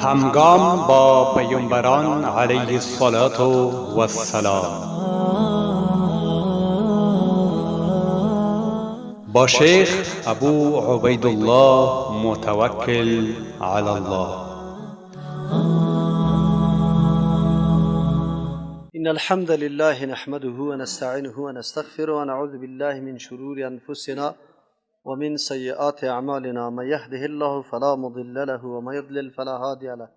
همگام با پیامبران علیه الصلاة والسلام با شیخ ابو عبیدالله متوکل علی الله. إن الحمد لله نحمده ونستعينه ونستغفره ونعوذ بالله من شرور أنفسنا ومن سيئات أعمالنا، من يهده الله فلا مضل له ومن يضلل فلا هادي له،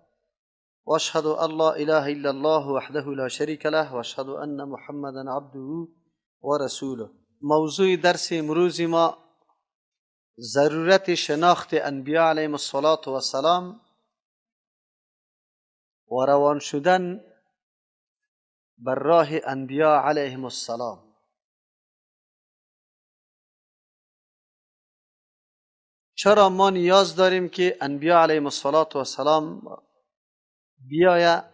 وأشهد أن لا إله إلا الله وحده لا شريك له وأشهد أن محمدا عبده ورسوله. موضوع درس امروز ما ضرورت شناخت انبیاء علیهم الصلاة والسلام و روان شدن بر راه انبیاء علیهم السلام. چرا ما نیاز داریم که انبیاء علیهم الصلاة والسلام بیاید؟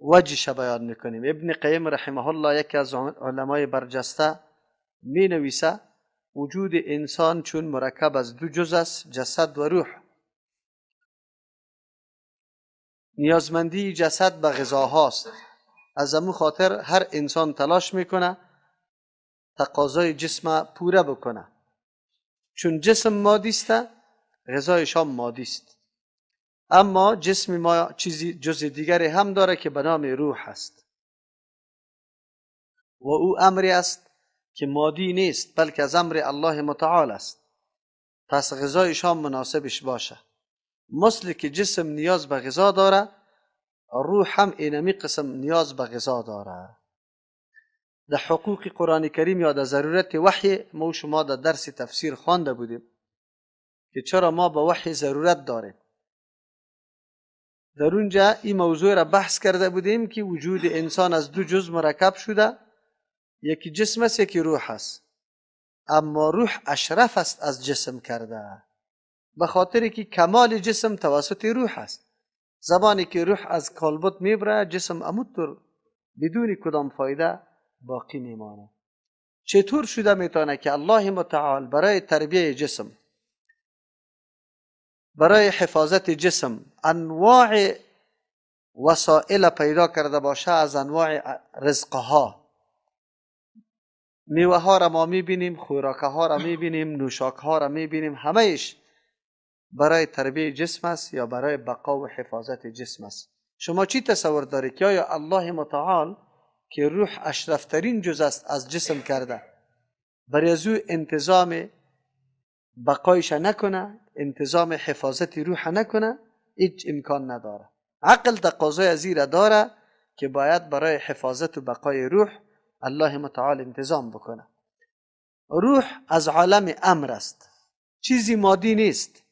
وجهش بیان میکنیم. ابن قیم رحمه الله یکی از علمای برجسته می نویسه وجود انسان چون مرکب از دو جز است، جسد و روح. نیازمندی جسد به غذاهاست، از امو خاطر هر انسان تلاش میکنه تقاضای جسم پوره بکنه. چون جسم مادی است، غذایش هم مادی است. اما جسم ما چیزی جز دیگری هم داره که به نام روح است و او امری است که مادی نیست، بلکه از امر الله متعال است. پس غذایش هم مناسبش باشه. مثل که جسم نیاز به غذا داره، روح هم اینمی قسم نیاز به غذا داره. در حقوق قرآن کریم یا در ضرورت وحی ما شما در درس تفسیر خوانده بودیم که چرا ما به وحی ضرورت داریم. در اونجا این موضوع را بحث کرده بودیم که وجود انسان از دو جزء مرکب شده، یکی جسم است، یکی روح است. اما روح اشرف است از جسم کرده، به خاطر که کمال جسم توسط روح است. زمانی که روح از کالبد میبره، جسم اموتر بدون کدام فایده باقی میمانه. چطور شده میتونه که الله متعال برای تربیه جسم، برای حفاظت جسم انواع وسایل پیدا کرده باشه؟ از انواع رزقها، میوه ها را ما میبینیم، خوراک ها را میبینیم، نوشاک ها را میبینیم، همهش برای تربیه جسم است یا برای بقا و حفاظت جسم است. شما چی تصور دارید که آیا الله متعال که روح اشرفترین جز است از جسم کرده، برای از او انتظام بقایش نکنه، انتظام حفاظت روح نکنه؟ هیچ امکان نداره. عقل تقاضای از این داره که باید برای حفاظت و بقای روح الله متعال انتظام بکنه. روح از عالم امر است، چیزی مادی نیست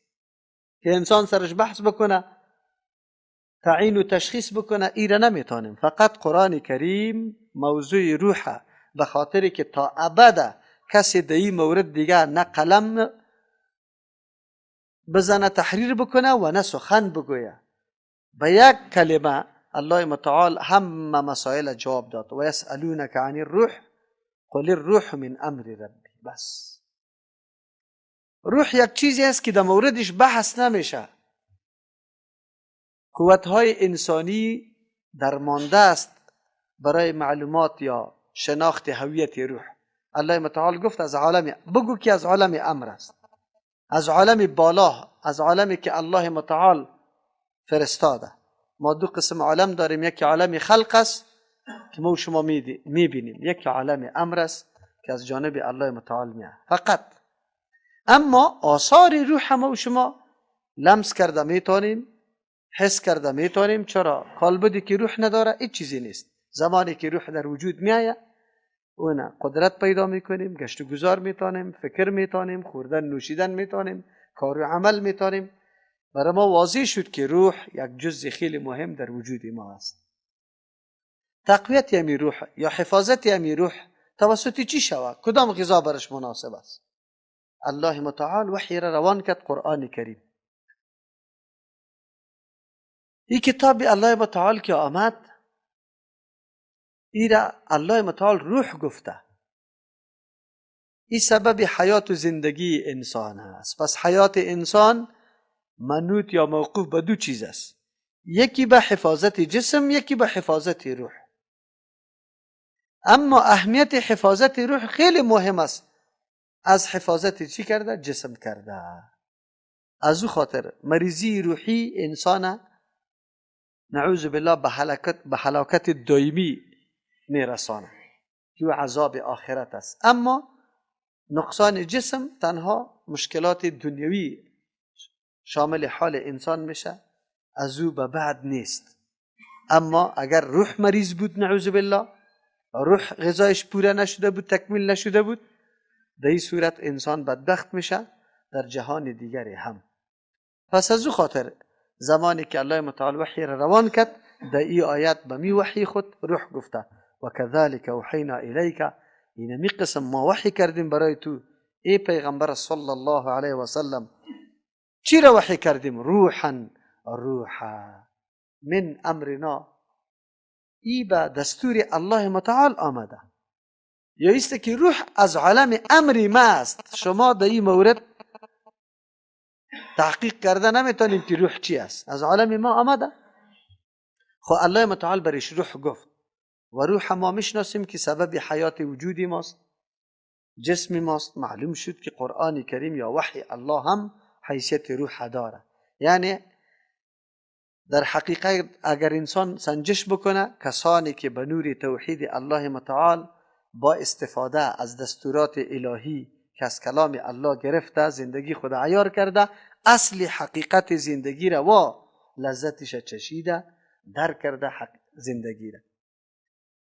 که انسان سرش بحث بکنه، تعیین و تشخیص بکنه، ایره نمیتونیم. فقط قرآن کریم موضوع روحه، به خاطر که تا ابد کسی در این مورد دیگه نه قلم بزنه تحریر بکنه و نه سخن بگویه. به یک کلمه الله متعال همه مسائل جواب داد. و یسألونک عن الروح قل الروح من امر ربی. بس روح یک چیزی است که در موردش بحث نمیشه. قوتهای انسانی درمانده است برای معلومات یا شناخت هویت روح. الله متعال گفت از عالم، بگو که از عالم امر است، از عالم بالا، از عالمی که الله متعال فرستاده. ما دو قسم عالم داریم، یکی عالم خلق است که ما شما میبینیم، یکی عالم امر است که از جانب الله متعال میاد فقط. اما آثار روح ما و شما لمس کرده میتونیم، حس کرده میتونیم. چرا؟ کالبدی که روح نداره هیچ چیزی نیست. زمانی که روح در وجود میآید، اون قدرت پیدا میکنیم، گشت و گذار میتونیم، فکر میتونیم، خوردن نوشیدن میتونیم، کار و عمل میتونیم. برای ما واضح شد که روح یک جزء خیلی مهم در وجود ما است. تقویت امی روح یا حفاظت امی روح توسط چی شود؟ کدام غذا برش مناسب است؟ الله متعال وحی را روان کرد، قرآن کریم. این کتاب الله متعال که آمد، ایرا الله متعال روح گفته. این سبب حیات و زندگی انسان است. پس حیات انسان منوط یا موقوف به دو چیز است، یکی به حفاظت جسم، یکی به حفاظت روح. اما اهمیت حفاظت روح خیلی مهم است از حفاظت چی کرده؟ جسم کرده. از او خاطر مریضی روحی انسان نعوذ بالله به هلاکت دائمی میرسانه که عذاب آخرت است. اما نقصان جسم تنها مشکلات دنیوی شامل حال انسان میشه، از او به بعد نیست. اما اگر روح مریض بود نعوذ بالله، روح غذایش پوره نشده بود، تکمیل نشده بود، در این صورت انسان بدبخت میشه در جهان دیگری هم. پس از او خاطر زمانی که الله متعال وحی را روان کرد، در این آیت به می وحی خود روح گفته و کذالک اوحینا الیک، این می قسم ما وحی کردیم برای تو ای پیغمبر صلی الله علیه و سلم. چی را وحی کردیم؟ روحا، روحا من امرنا، ای به دستور الله متعال آمده. یا ایست که روح از عالم امر ما است. شما در این مورد تحقیق کرده نمیتونیم که روح چی است، از عالم ما آمده. خب الله متعال برش روح گفت و روح ما میشناسیم که سبب حیات وجودی ماست، جسم ماست. معلوم شد که قرآن کریم یا وحی الله هم حیثیت روح داره. یعنی در حقیقت اگر انسان سنجش بکنه، کسانی که به نور توحید الله متعال با استفاده از دستورات الهی که از کلام الله گرفته زندگی خود عیار کرده، اصل حقیقت زندگی را و لذتش چشیده، درک کرده حق زندگی را.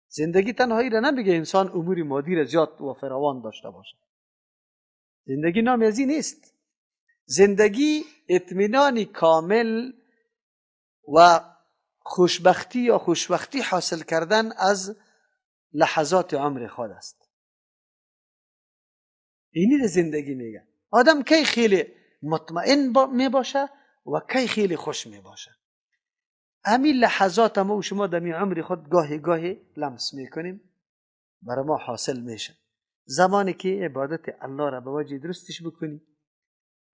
زندگی تنهایی را نمیگه انسان امور مادی را زیاد و فراوان داشته باشه. زندگی نام از این نیست. زندگی اطمینان کامل و خوشبختی یا خوشبختی حاصل کردن از لحظات عمر خود است. اینی زندگی میگه. آدم کی خیلی مطمئن می باشه و کی خیلی خوش می باشه. همین لحظات ما و شما در عمر خود گاهی گاهی لمس میکنیم، برای ما حاصل میشه. زمانی که عبادت الله را به وجه درستش بکنی،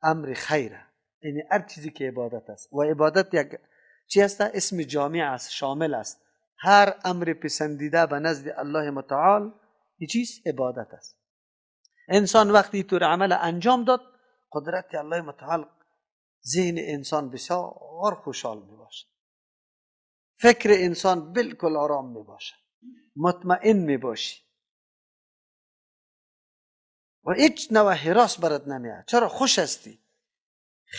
امر خیره. یعنی هر چیزی که عبادت است، و عبادت یک چی است؟ اسم جامع است، شامل است. هر امر پسندیده به نزد الله متعال این چیز عبادت است. انسان وقتی طور عمل انجام داد، قدرت الله متعال ذهن انسان بسیار خوشحال می باشه، فکر انسان بالکل آرام می باشه، مطمئن می باشی و هیچ نوع هراس برات نمیاد. چرا؟ خوش هستی،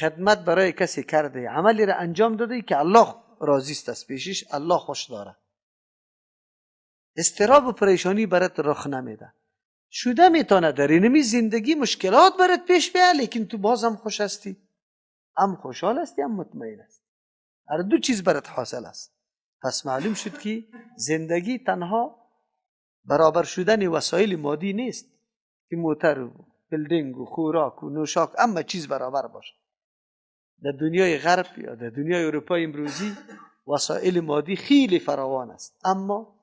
خدمت برای کسی کرده، عملی را انجام داده که الله راضی است از پیشش، الله خوش داره. اضطراب و پریشانی برات رخ نمیده. شده میتونه در اینمی زندگی مشکلات برات پیش بیاد، لیکن تو بازم خوش هستی، هم خوشحال هستی، هم مطمئن هستی. هر دو چیز برات حاصل است. پس معلوم شد که زندگی تنها برابر شدن وسایل مادی نیست که موتر و building و خوراک و نوشاک اما چیز برابر باشه. در دنیای غرب یا در دنیای اروپا امروزی وسایل مادی خیلی فراوان است، اما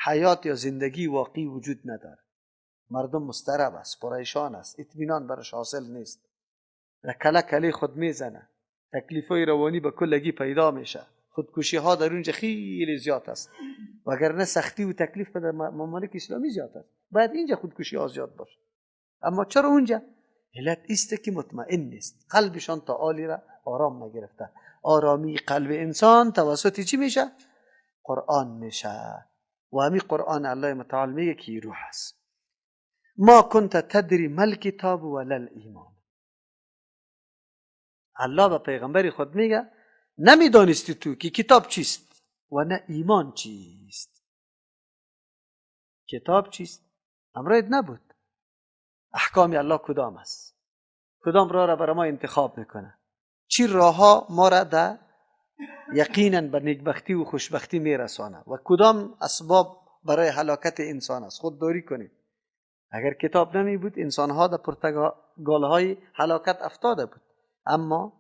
حیات یا زندگی واقعی وجود نداره. مردم مضطرب است، پریشان است، اطمینان برش حاصل نیست، کله کله خود میزنه، تکلیفای روانی به کلگی پیدا میشه، خودکشی ها در اونجا خیلی زیاد است. وگرنه سختی و تکلیف در ممالک اسلامی زیاد است، باید اینجا خودکشی ها زیاد باشه. اما چرا اونجا؟ علت است که مطمئن نیست، قلبشان تا عالی را آرام نگرفته. آرامی قلب انسان توسط چی میشه؟ قرآن میشه. و همین قرآن الله متعال میگه که روح است. ما كنت تدری ما الکتاب ولا الایمان. الله به پیغمبر خود میگه نمیدانستی تو که کتاب چیست و نه ایمان چیست. کتاب چیست؟ امرایت نبود. احکام الله کدام است؟ کدام راه را برای ما انتخاب میکنه؟ چی راه ما را در یقینا به نیکبختی و خوشبختی میرسانه و کدام اسباب برای هلاکت انسان است؟ خودداری کنید. اگر کتاب نمی بود انسان ها در پرتگال های هلاکت افتاده بود. اما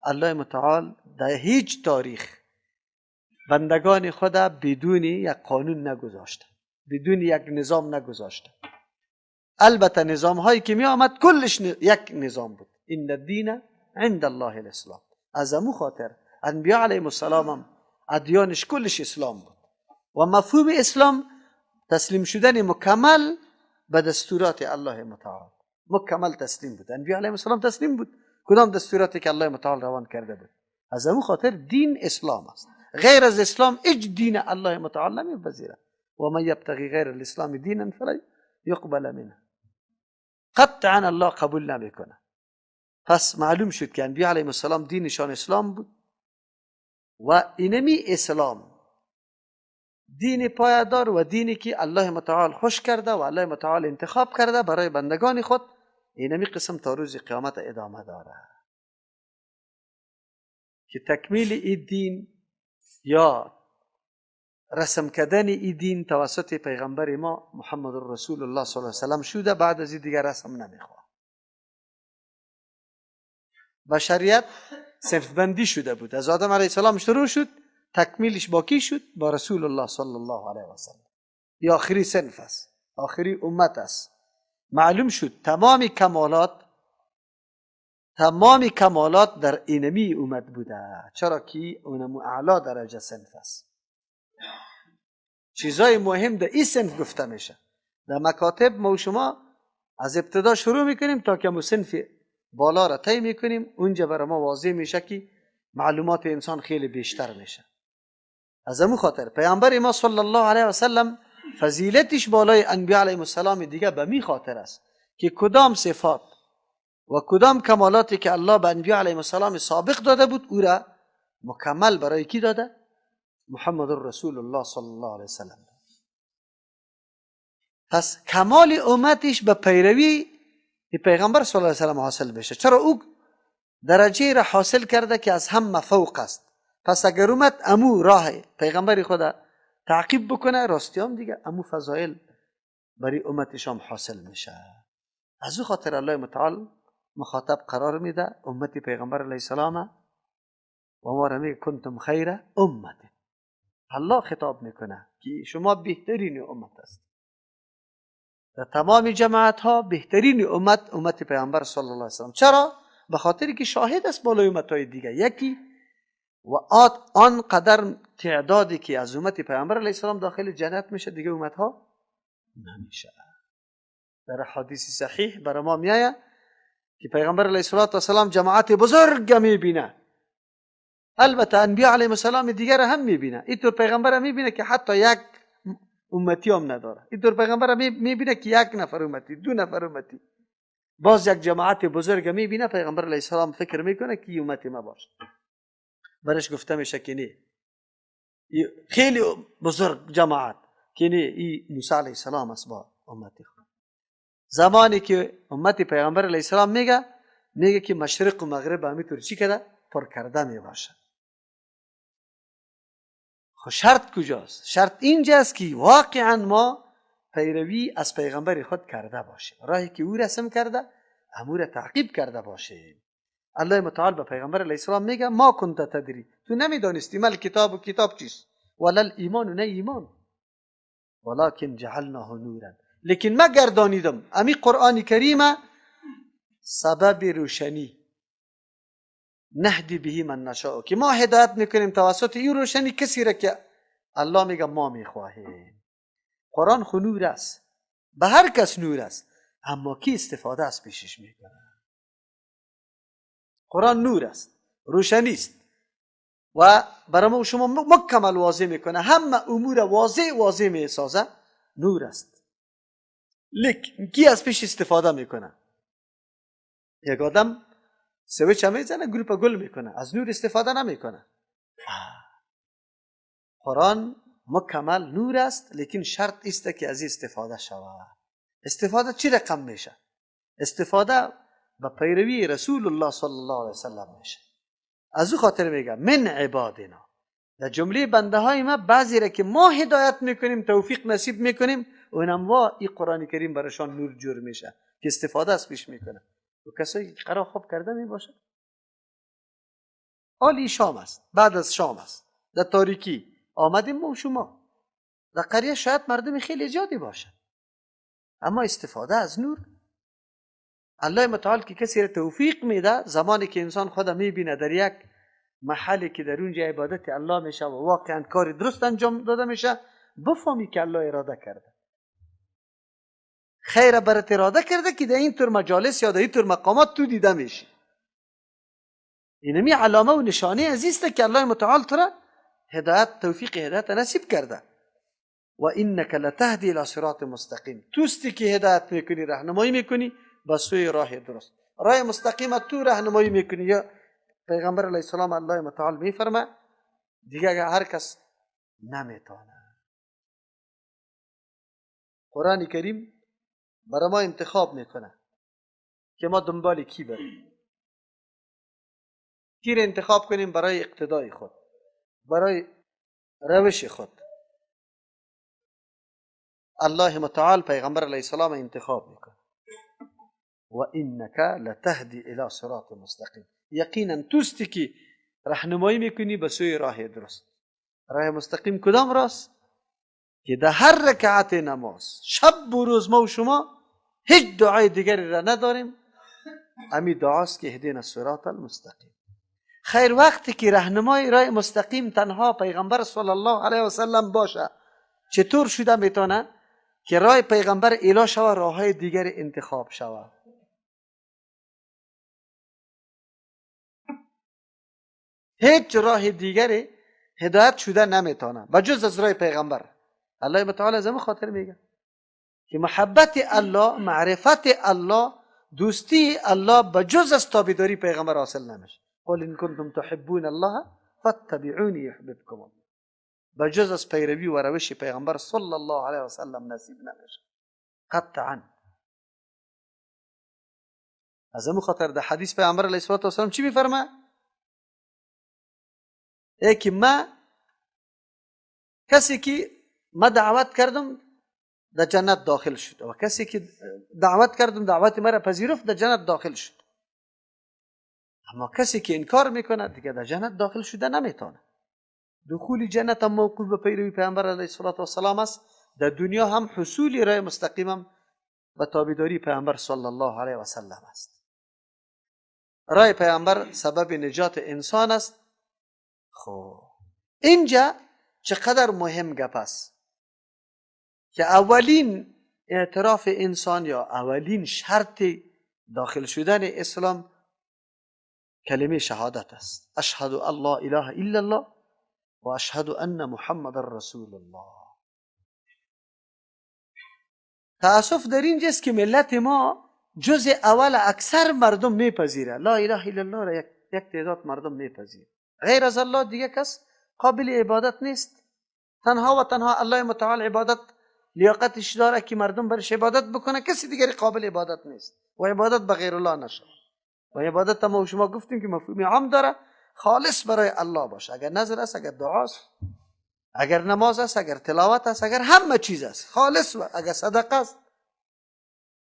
الله متعال در هیچ تاریخ بندگان خود بدون یک قانون نگذاشته، بدون یک نظام نگذاشته. البته نظام هایی که می آمد کلش یک نظام بود. ان الدین عند الله الاسلام. از امو خاطر انبیاء علیهم السلام هم ادیانش کلش اسلام بود و مفهوم اسلام تسلیم شدن مکمل به دستورات الله متعال، مکمل تسلیم بود. انبیاء علیهم السلام تسلیم بود کدام دستوراتی که الله متعال روان کرده بود. از امو خاطر دین اسلام است. غیر از اسلام هیچ دین الله متعال نمیپذیرد. و من یبتغی غیر الاسلام دینا فلن یقبل منه، قطعا الله قبول نمیکنه. پس معلوم شد که انبیاء علیهم السلام دینشان اسلام بود و اینمی اسلام دین پایدار و دینی که الله متعال خوش کرده و الله متعال انتخاب کرده برای بندگان خود، اینمی قسم تا روز قیامت ادامه داره که تکمیل این دین یا رسم کردن این دین توسط پیغمبر ما محمد رسول الله صلی الله علیه وسلم شده. بعد از این دیگر رسم نمیخواد. بشریت صنف بندی شده بود، از آدم علیه السلام شروع شد، تکمیلش با کی شد؟ با رسول الله صلی الله علیه و سلم. یا آخری صنف است، آخری امت است. معلوم شد تمام کمالات در اینمی امت بوده، چرا که اونم اعلی درجه صنف است. چیزای مهم در این صنف گفته میشه. در مکاتب ما و شما از ابتدا شروع میکنیم تا که صنف بالا را طی میکنیم، اونجا برای ما واضح میشه که معلومات انسان خیلی بیشتر میشه. از امو خاطر پیامبر ما صلی الله علیه و سلم فضیلتش بالای انبیاء علیهم السلام دیگه به می خاطر است که کدام صفات و کدام کمالاتی که الله به انبیاء علیهم السلام سابق داده بود او را مکمل برای کی داده؟ محمد رسول الله صلی الله علیه و سلم. پس کمال امتش به پیروی پیغمبر صلی الله علیه و سلم حاصل بشه. چرا او درجه را حاصل کرده که از هم فوق است. پس اگر اومد امو راه پیغمبر خدا تعقیب بکنه، راستیام دیگه امو فضایل برای امتش هم حاصل میشه. از او خاطر الله متعال مخاطب قرار میده امت پیغمبر علیه السلام و ما را میگه کنتم خیر امت. الله خطاب میکنه که شما بهترین امت است. در تمام جماعت ها بهترین امت، امت پیغمبر صلی الله علیه و سلم. چرا؟ به خاطر که شاهد است بالای امت های دیگه یکی و آن قدر تعدادی که از امت پیغمبر علیه السلام داخل جنت میشه دیگه امت ها نمیشه. در حدیث صحیح برای ما میآید که پیغمبر علیه السلام جماعت بزرگ میبینه، البته انبیاء علیهم السلام دیگر هم میبینه، اینطور پیغمبر میبینه که حتی یک امتی هم نداره، اینطور پیغمبر میبینه که یک نفر امتی، دو نفر امتی، باز یک جماعت بزرگ میبینه. پیغمبر علیه السلام فکر میکنه که امتی ما باشه، برش گفته میشه که نه، خیلی بزرگ جماعت، که نه، ای موسی علیه السلام است با امتی خود. زمانی که امتی پیغمبر علیه السلام میگه که مشرق و مغرب همینطور چی کرده؟ پر کرده میباشه. خب شرط کجاست؟ شرط اینجاست که واقعا ما پیروی از پیغمبر خود کرده باشیم، راهی که او رسم کرده امور تعقیب کرده باشیم. الله متعال به پیغمبر علیه السلام میگه ما کنت تدری، تو نمیدانستی مال کتاب و کتاب چیست، ولا الایمان، نه ایمان، ولکن جعلناه نورا، لیکن ما گردانیدم امی قرآن کریم سبب روشنی، نهدی بهی من نشاء، که ما هدایت میکنیم توسط این روشنی کسی را که الله میگه ما میخواهیم. قرآن خو نور است، به هر کس نور است، اما کی استفاده از پیشش میکنه؟ قرآن نور است، روشنی است و برای ما شما مکمل واضح میکنه، همه امور واضح میسازه، نور است. لیکن کی از پیش استفاده میکنه؟ یک آدم سویچ هم میزنه، گروپ گل میکنه، از نور استفاده نمیکنه. قرآن مکمل نور است، لیکن شرط است که از استفاده شود. استفاده چی رقم میشه؟ استفاده به پیروی رسول الله صلی الله علیه وسلم میشه. از او خاطر میگه من عبادنا، در جمله بنده های ما بعضی را که ما هدایت میکنیم، توفیق نصیب میکنیم، اونم وا این قرآن کریم برایشان نور جور میشه که استفاده از پیش میکنه. و کسایی که قرار خواب کرده میباشه، حالی شام است، بعد از شام است، در تاریکی آمدیم ما و شما در قریه، شاید مردم خیلی زیادی باشه، اما استفاده از نور الله متعال که کسی را توفیق میده، زمانی که انسان خود میبینه در یک محلی که در اونجا عبادت الله میشه و واقعا کار درست انجام داده میشه، بفهمی که الله اراده کرده، خیر برات اراده کرده که در این طور مجالس یا در این طور مقامات تو دیده میشی. اینمی علامه و نشانه عزیزته که الله متعال تو را هدایت، توفیق هدایت نصیب کرده. و انک لتهدی الی صراط مستقیم، توستی که هدایت میکنی، راهنمایی میکنی به سوی راه درست، راه مستقیم تو راهنمایی میکنی. یا پیغمبر علیه السلام الله متعال میفرمه دیگه هر کس نمیتونه. قرآن کریم برای ما انتخاب میکنه که ما دنبال کی بریم، کی را انتخاب کنیم برای اقتدای خود، برای روش خود. الله متعال پیغمبر علیه السلام انتخاب میکنه. و انک لتهدی الی صراط مستقیم، یقینا توستی که راهنمایی میکنی به سوی راه درست. راه مستقیم کدام راست؟ که در هر رکعت نماز شب و روز ما و شما هیچ دعای دیگری را نداریم، امی دعاست که اهدنا الصراط المستقیم. خیر وقتی که راهنمای راه مستقیم تنها پیغمبر صلی الله علیه و سلم باشه، چطور شده میتونه که راه پیغمبر اله شوه، راه دیگر انتخاب شوه؟ هیچ راه دیگری هدایت شده نمیتونه بجز از راه پیغمبر. الله متعال از همون خاطر میگه که محبت الله، معرفت الله، دوستی الله بجز از تابعداری پیغمبر حاصل نمیشه. قل ان کنتم تحبون الله فاتبعونی یحببکم الله. بجز از پیروی و روش پیغمبر صلی الله علیه و سلم نصیب نمیشه قطعا. از همون خاطر در حدیث پیغمبر علیه الصلاة والسلام چی میفرمه؟ ای که ما کسی که ما دعوت کردم در جنت داخل شد و کسی که دعوت کردم دعوت مرا پذیرفت در جنت داخل شد، اما کسی که انکار میکنه دیگه در جنت داخل شده نمیتونه. دخول جنت هم موقوف به پیروی پیامبر علیه الصلاة والسلام است. در دنیا هم حصول راه مستقیم هم به تابعداری پیامبر صلی الله علیه و سلم است. راه پیامبر سبب نجات انسان است. خب اینجا چقدر مهم گپ است که اولین اعتراف انسان یا اولین شرط داخل شدن اسلام کلمه شهادت است. اشهد ان لا اله الا الله و اشهد ان محمد رسول الله. تاسف در اینجاست که ملت ما جز اول اکثر مردم میپذیره، لا اله الا الله را یک تعداد مردم میپذیره، غیر از الله دیگه کس قابل عبادت نیست. تنها و تنها الله متعال عبادت لیاقتش داره که مردم برش عبادت بکنه، کسی دیگری قابل عبادت نیست و عبادت به غیر الله نشه. و عبادت ما شما گفتیم که مفهوم عام داره، خالص برای الله باشه، اگر نظر است، اگر دعاست، اگر نماز است، اگر تلاوت است، اگر همه چیز است، خالص، و اگر صدقه است،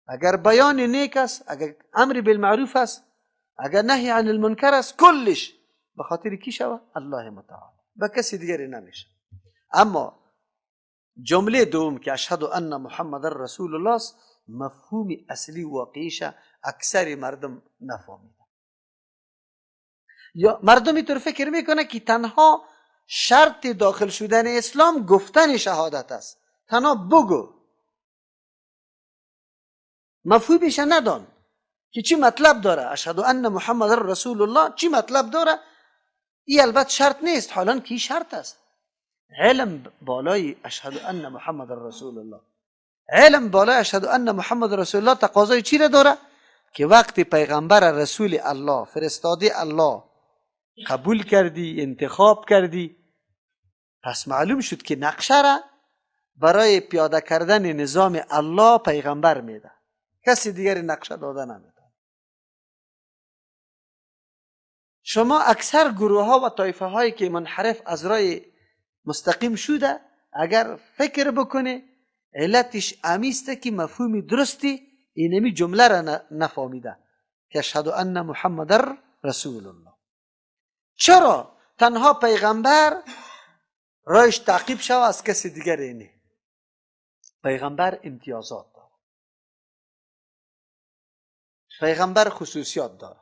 اگر بیان نیک است، اگر امر بالمعروف است، اگر نهی عن المنکر است، کلش به خاطر کی شوه؟ الله متعال، به کسی دیگری نمیشه. اما جمله دوم که اشهد ان محمد رسول الله است، مفهوم اصلی واقعیش اکثر مردم نفهمیده. یا مردم اینطور فکر میکنه که تنها شرط داخل شدن اسلام گفتن شهادت است، تنها بگو، مفهومش ندان که چی مطلب داره. اشهد ان محمد رسول الله چی مطلب داره؟ این البته شرط نیست، حالا که شرط است. علم بالای اشهد ان محمد رسول الله، علم بالای اشهد ان محمد رسول الله تقاضای چی را داره؟ که وقتی پیغمبر رسول الله فرستاده الله قبول کردی، انتخاب کردی، پس معلوم شد که نقشه را برای پیاده کردن نظام الله پیغمبر میده، کسی دیگری نقشه داده نمیده. شما اکثر گروه ها و طایفه هایی که منحرف از راه مستقیم شده، اگر فکر بکنه علتش امیسته که مفهوم درستی اینمی جمله را نفهمیده که اشهد ان محمد رسول الله. چرا تنها پیغمبر رایش تعقیب شوه از کسی دیگر؟ اینه پیغمبر امتیازات داره، پیغمبر خصوصیات داره.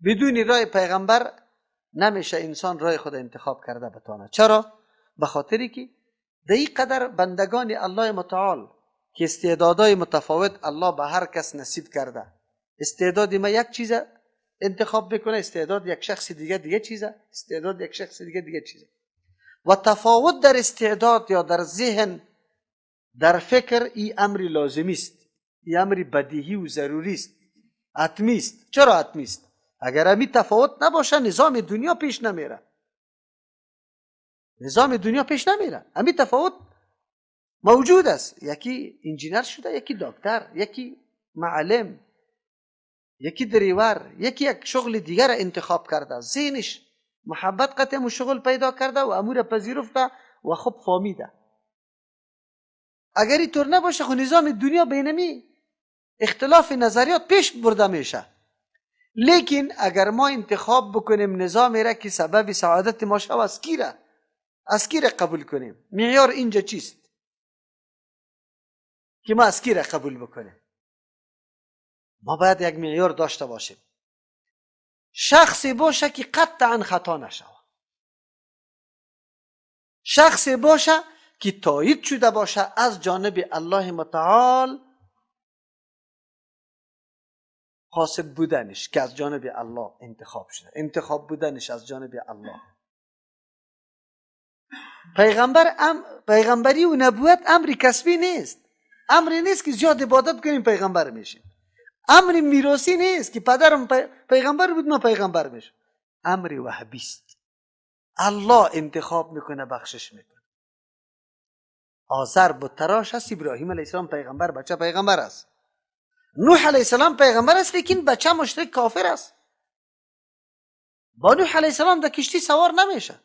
بدون راه پیغمبر نمیشه انسان راه خود انتخاب کرده بتانه. چرا؟ به خاطری که در این قدر بندگان الله متعال که استعدادهای متفاوت الله به هر کس نصیب کرده، استعداد ما یک چیز انتخاب بکنه، استعداد یک شخص دیگه دیگه چیزه، استعداد یک شخص دیگه دیگه چیزه. و تفاوت در استعداد یا در ذهن، در فکر، این امر لازمی است، این امر بدیهی و ضروری است، حتمی است. چرا حتمی است؟ اگر امی تفاوت نباشه نظام دنیا پیش نمیره، نظام دنیا پیش نمیره. امی تفاوت موجود است، یکی انجینر شده، یکی دکتر، یکی معلم، یکی دریور، یکی یک شغل دیگر انتخاب کرده، ذهنش محبت قطع شغل پیدا کرده و امور پذیرفته و خوب فهمیده. اگر اینطور نباشه خو نظام دنیا بینمی اختلاف نظریات پیش برده میشه. لیکن اگر ما انتخاب بکنیم نظامی را که سبب سعادت ما شود، از کی را قبول کنیم؟ معیار اینجا چیست که ما از کی را قبول بکنیم؟ ما باید یک معیار داشته باشیم، شخصی باشه که قطعا خطا نشود، شخصی باشه که تایید شده باشه از جانب الله متعال، قاصد بودنش که از جانب الله انتخاب شده، انتخاب بودنش از جانب الله. پیغمبری و نبوت امر کسبی نیست، امری نیست که زیاد عبادت کنیم پیغمبر میشیم، امر میراثی نیست که پدرم پیغمبر بود ما پیغمبر میشم. امر وهبی است، الله انتخاب میکنه، بخشش میکنه. آذر بت تراش است، ابراهیم علیه السلام پیغمبر، بچه پیغمبر است. نوح علیه السلام پیغمبر است، لیکن بچه مشرک کافر است. با نوح علیه السلام در کشتی سوار نمیشه،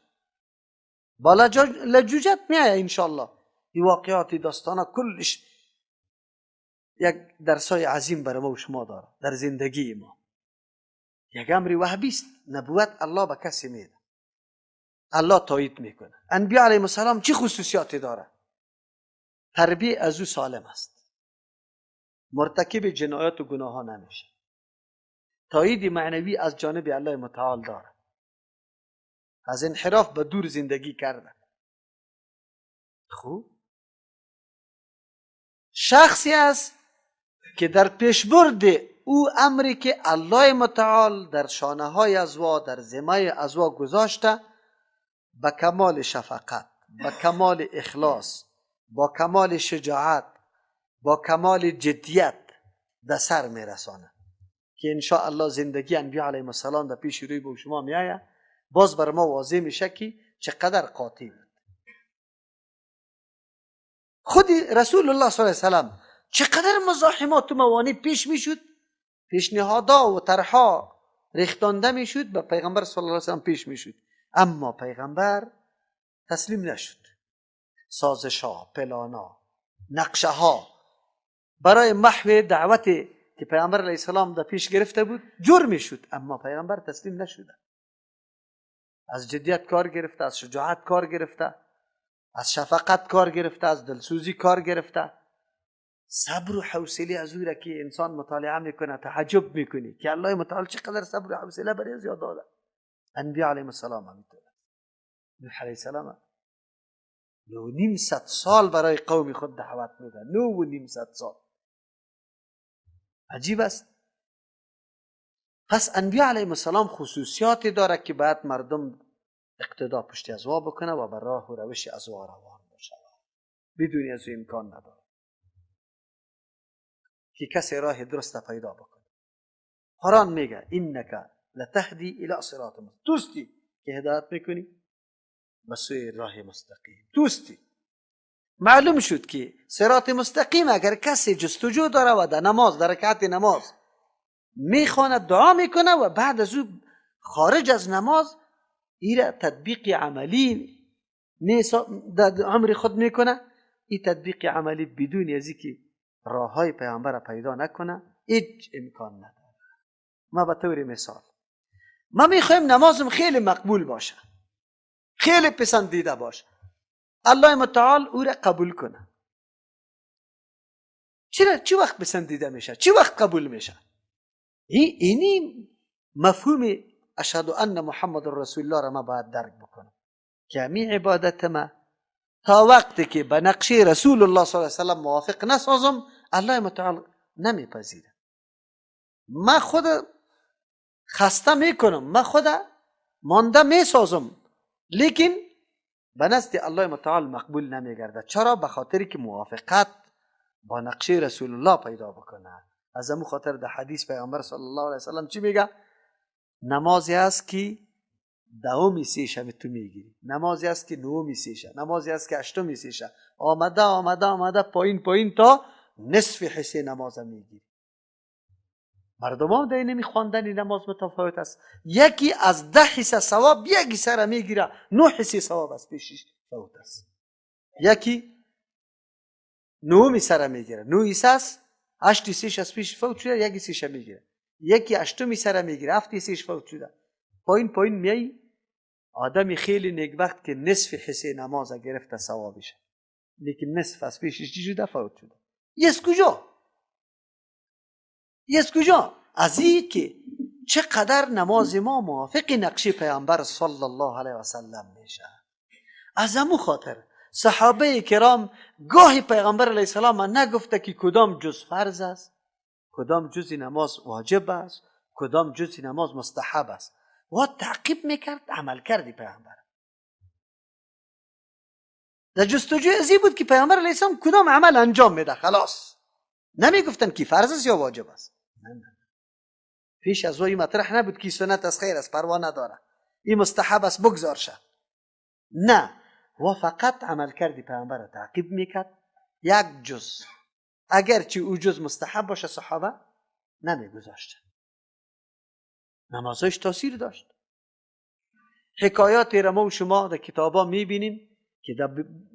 با لجوجت میایه انشالله. این واقعات داستانا کلش یک درسای عظیم برای ما و شما داره در زندگی ما. یک امر وهبی است، نبوت الله به کسی میده، الله تایید میکنه. انبیا علیهم السلام چه خصوصیاتی داره؟ تربیه از او سالم است، مرتکب جنایات و گناه ها نمیشه، تایید معنوی از جانب الله متعال داره، از انحراف به دور زندگی کرده. خوب شخصی است که در پیشبرد او امری که الله متعال در شانه های ازوا، در ذمه ازوا گذاشته، به کمال شفقت، به کمال اخلاص، با کمال شجاعت، با کمال جدیت در سر میرسانه که انشاءالله زندگی انبیا علیهم السلام در پیش روی با شما میآید، باز بر ما واضح میشه که چقدر قاطع بود. خود رسول الله صلی الله علیه و سلم چقدر مزاحمات و موانع پیش میشد، پیشنهادها و طرحها ریختانده میشد، به پیغمبر صلی الله علیه و سلم پیش میشد، اما پیغمبر تسلیم نشد. سازشها، پلانا، نقشه ها برای محو دعوت که پیغمبر علیه السلام در پیش گرفته بود جور میشد، اما پیغمبر تسلیم نشده. از جدیت کار گرفته، از شجاعت کار گرفته، از شفقت کار گرفته، از دلسوزی کار گرفته، صبر و حوصله از او را که انسان مطالعه میکنه تعجب میکنی که الله متعال چقدر صبر و حوصله برای از یاد داده. انبیا علیهم السلام همینطور. نوح علیه السلام 950 سال برای قوم خود دعوت میده، 950 سال. عجیب است. پس انبیا علیهم السلام خصوصیاتی داره که باید مردم اقتدا پشت ازوا بکنه و بر راه و روش ازوا روان باشه، بدون از امکان نداره که کسی راه درست پیدا بکنه. قرآن میگه انک لتهدی الی صراط مستقیم، توستی که هدایت میکنی به سوی راه مستقیم، توستی. معلوم شد که صراط مستقیم اگر کسی جستجو داره و در نماز، در رکعت نماز میخواند، دعا میکنه و بعد از او خارج از نماز ایره تطبیق عملی در عمر خود میکنه، این تطبیق عملی بدون از اینکه راه های پیامبر پیدا نکنه هیچ امکان نداره. ما به طور مثال ما میخوایم نمازم خیلی مقبول باشه، خیلی پسندیده باشه، الله متعال او را قبول کنه. چرا؟ چی وقت پسندیده میشه؟ چی وقت قبول میشه؟ اینی مفهوم اشهد ان محمد رسول الله را ما باید درک بکنم که امی عبادت ما تا وقتی که به نقشه رسول الله صلی الله علیه وسلم موافق نسازم، الله متعال نمیپذیره. ما خود خسته میکنم، ما خود مانده میسازم، لیکن به نزد الله متعال مقبول نمیگرده. چرا؟ به خاطر که موافقت با نقشه رسول الله پیدا بکنه. از امو خاطر در حدیث پیامبر صلی الله علیه وسلم چی میگه؟ نمازی است که دهم سیشه تو میگیری، نمازی است که نهم سیشه، نمازی است که هشتم سیشه، آمده آمده آمده پایین پایین تا نصف حصه نماز میگیری. مردم ها در اینمی خواندن نماز متفاوت است. یکی از 10 حصه ثواب یک حصه را میگیره، 9 حصه ثواب از پیشش فوت است. یکی 9 حصه را میگیره، 9 حصه است، 8 حصهش از پیش فوت شده، یک حصهش میگیره. یکی 8 حصه را میگیره، 7 حصهش فوت شده. پایین پایین میای، آدمی خیلی نیکبخت که نصف حصه نماز گرفته ثوابش، لیکن نصف از پیشش چی شده؟ فوت شده. یس کجا؟ یس کجا؟ از این که چقدر نماز ما موافق نقشه پیامبر صلی الله علیه و سلم میشه. از امو خاطر صحابه کرام گاهی پیغمبر علیه السلام نگفته که کدام جز فرض است، کدام جز نماز واجب است، کدام جز نماز مستحب است. و تعقیب میکرد عمل کردی پیامبر. در جستجوی ازی بود که پیامبر علیه السلام کدام عمل انجام میده. خلاص نمیگفتن که فرض است یا واجب است. نه نه، پیش از وی مطرح نبود که سنت از خیر است، پروا نداره، این مستحب است بگذار شه. نه، و فقط عمل کردی پیامبر را تعقیب میکرد یک جز، اگرچه او جز مستحب باشه صحابه نمیگذاشت. نمازش تاثیر داشت. حکایات را ما و شما در کتابا میبینیم که در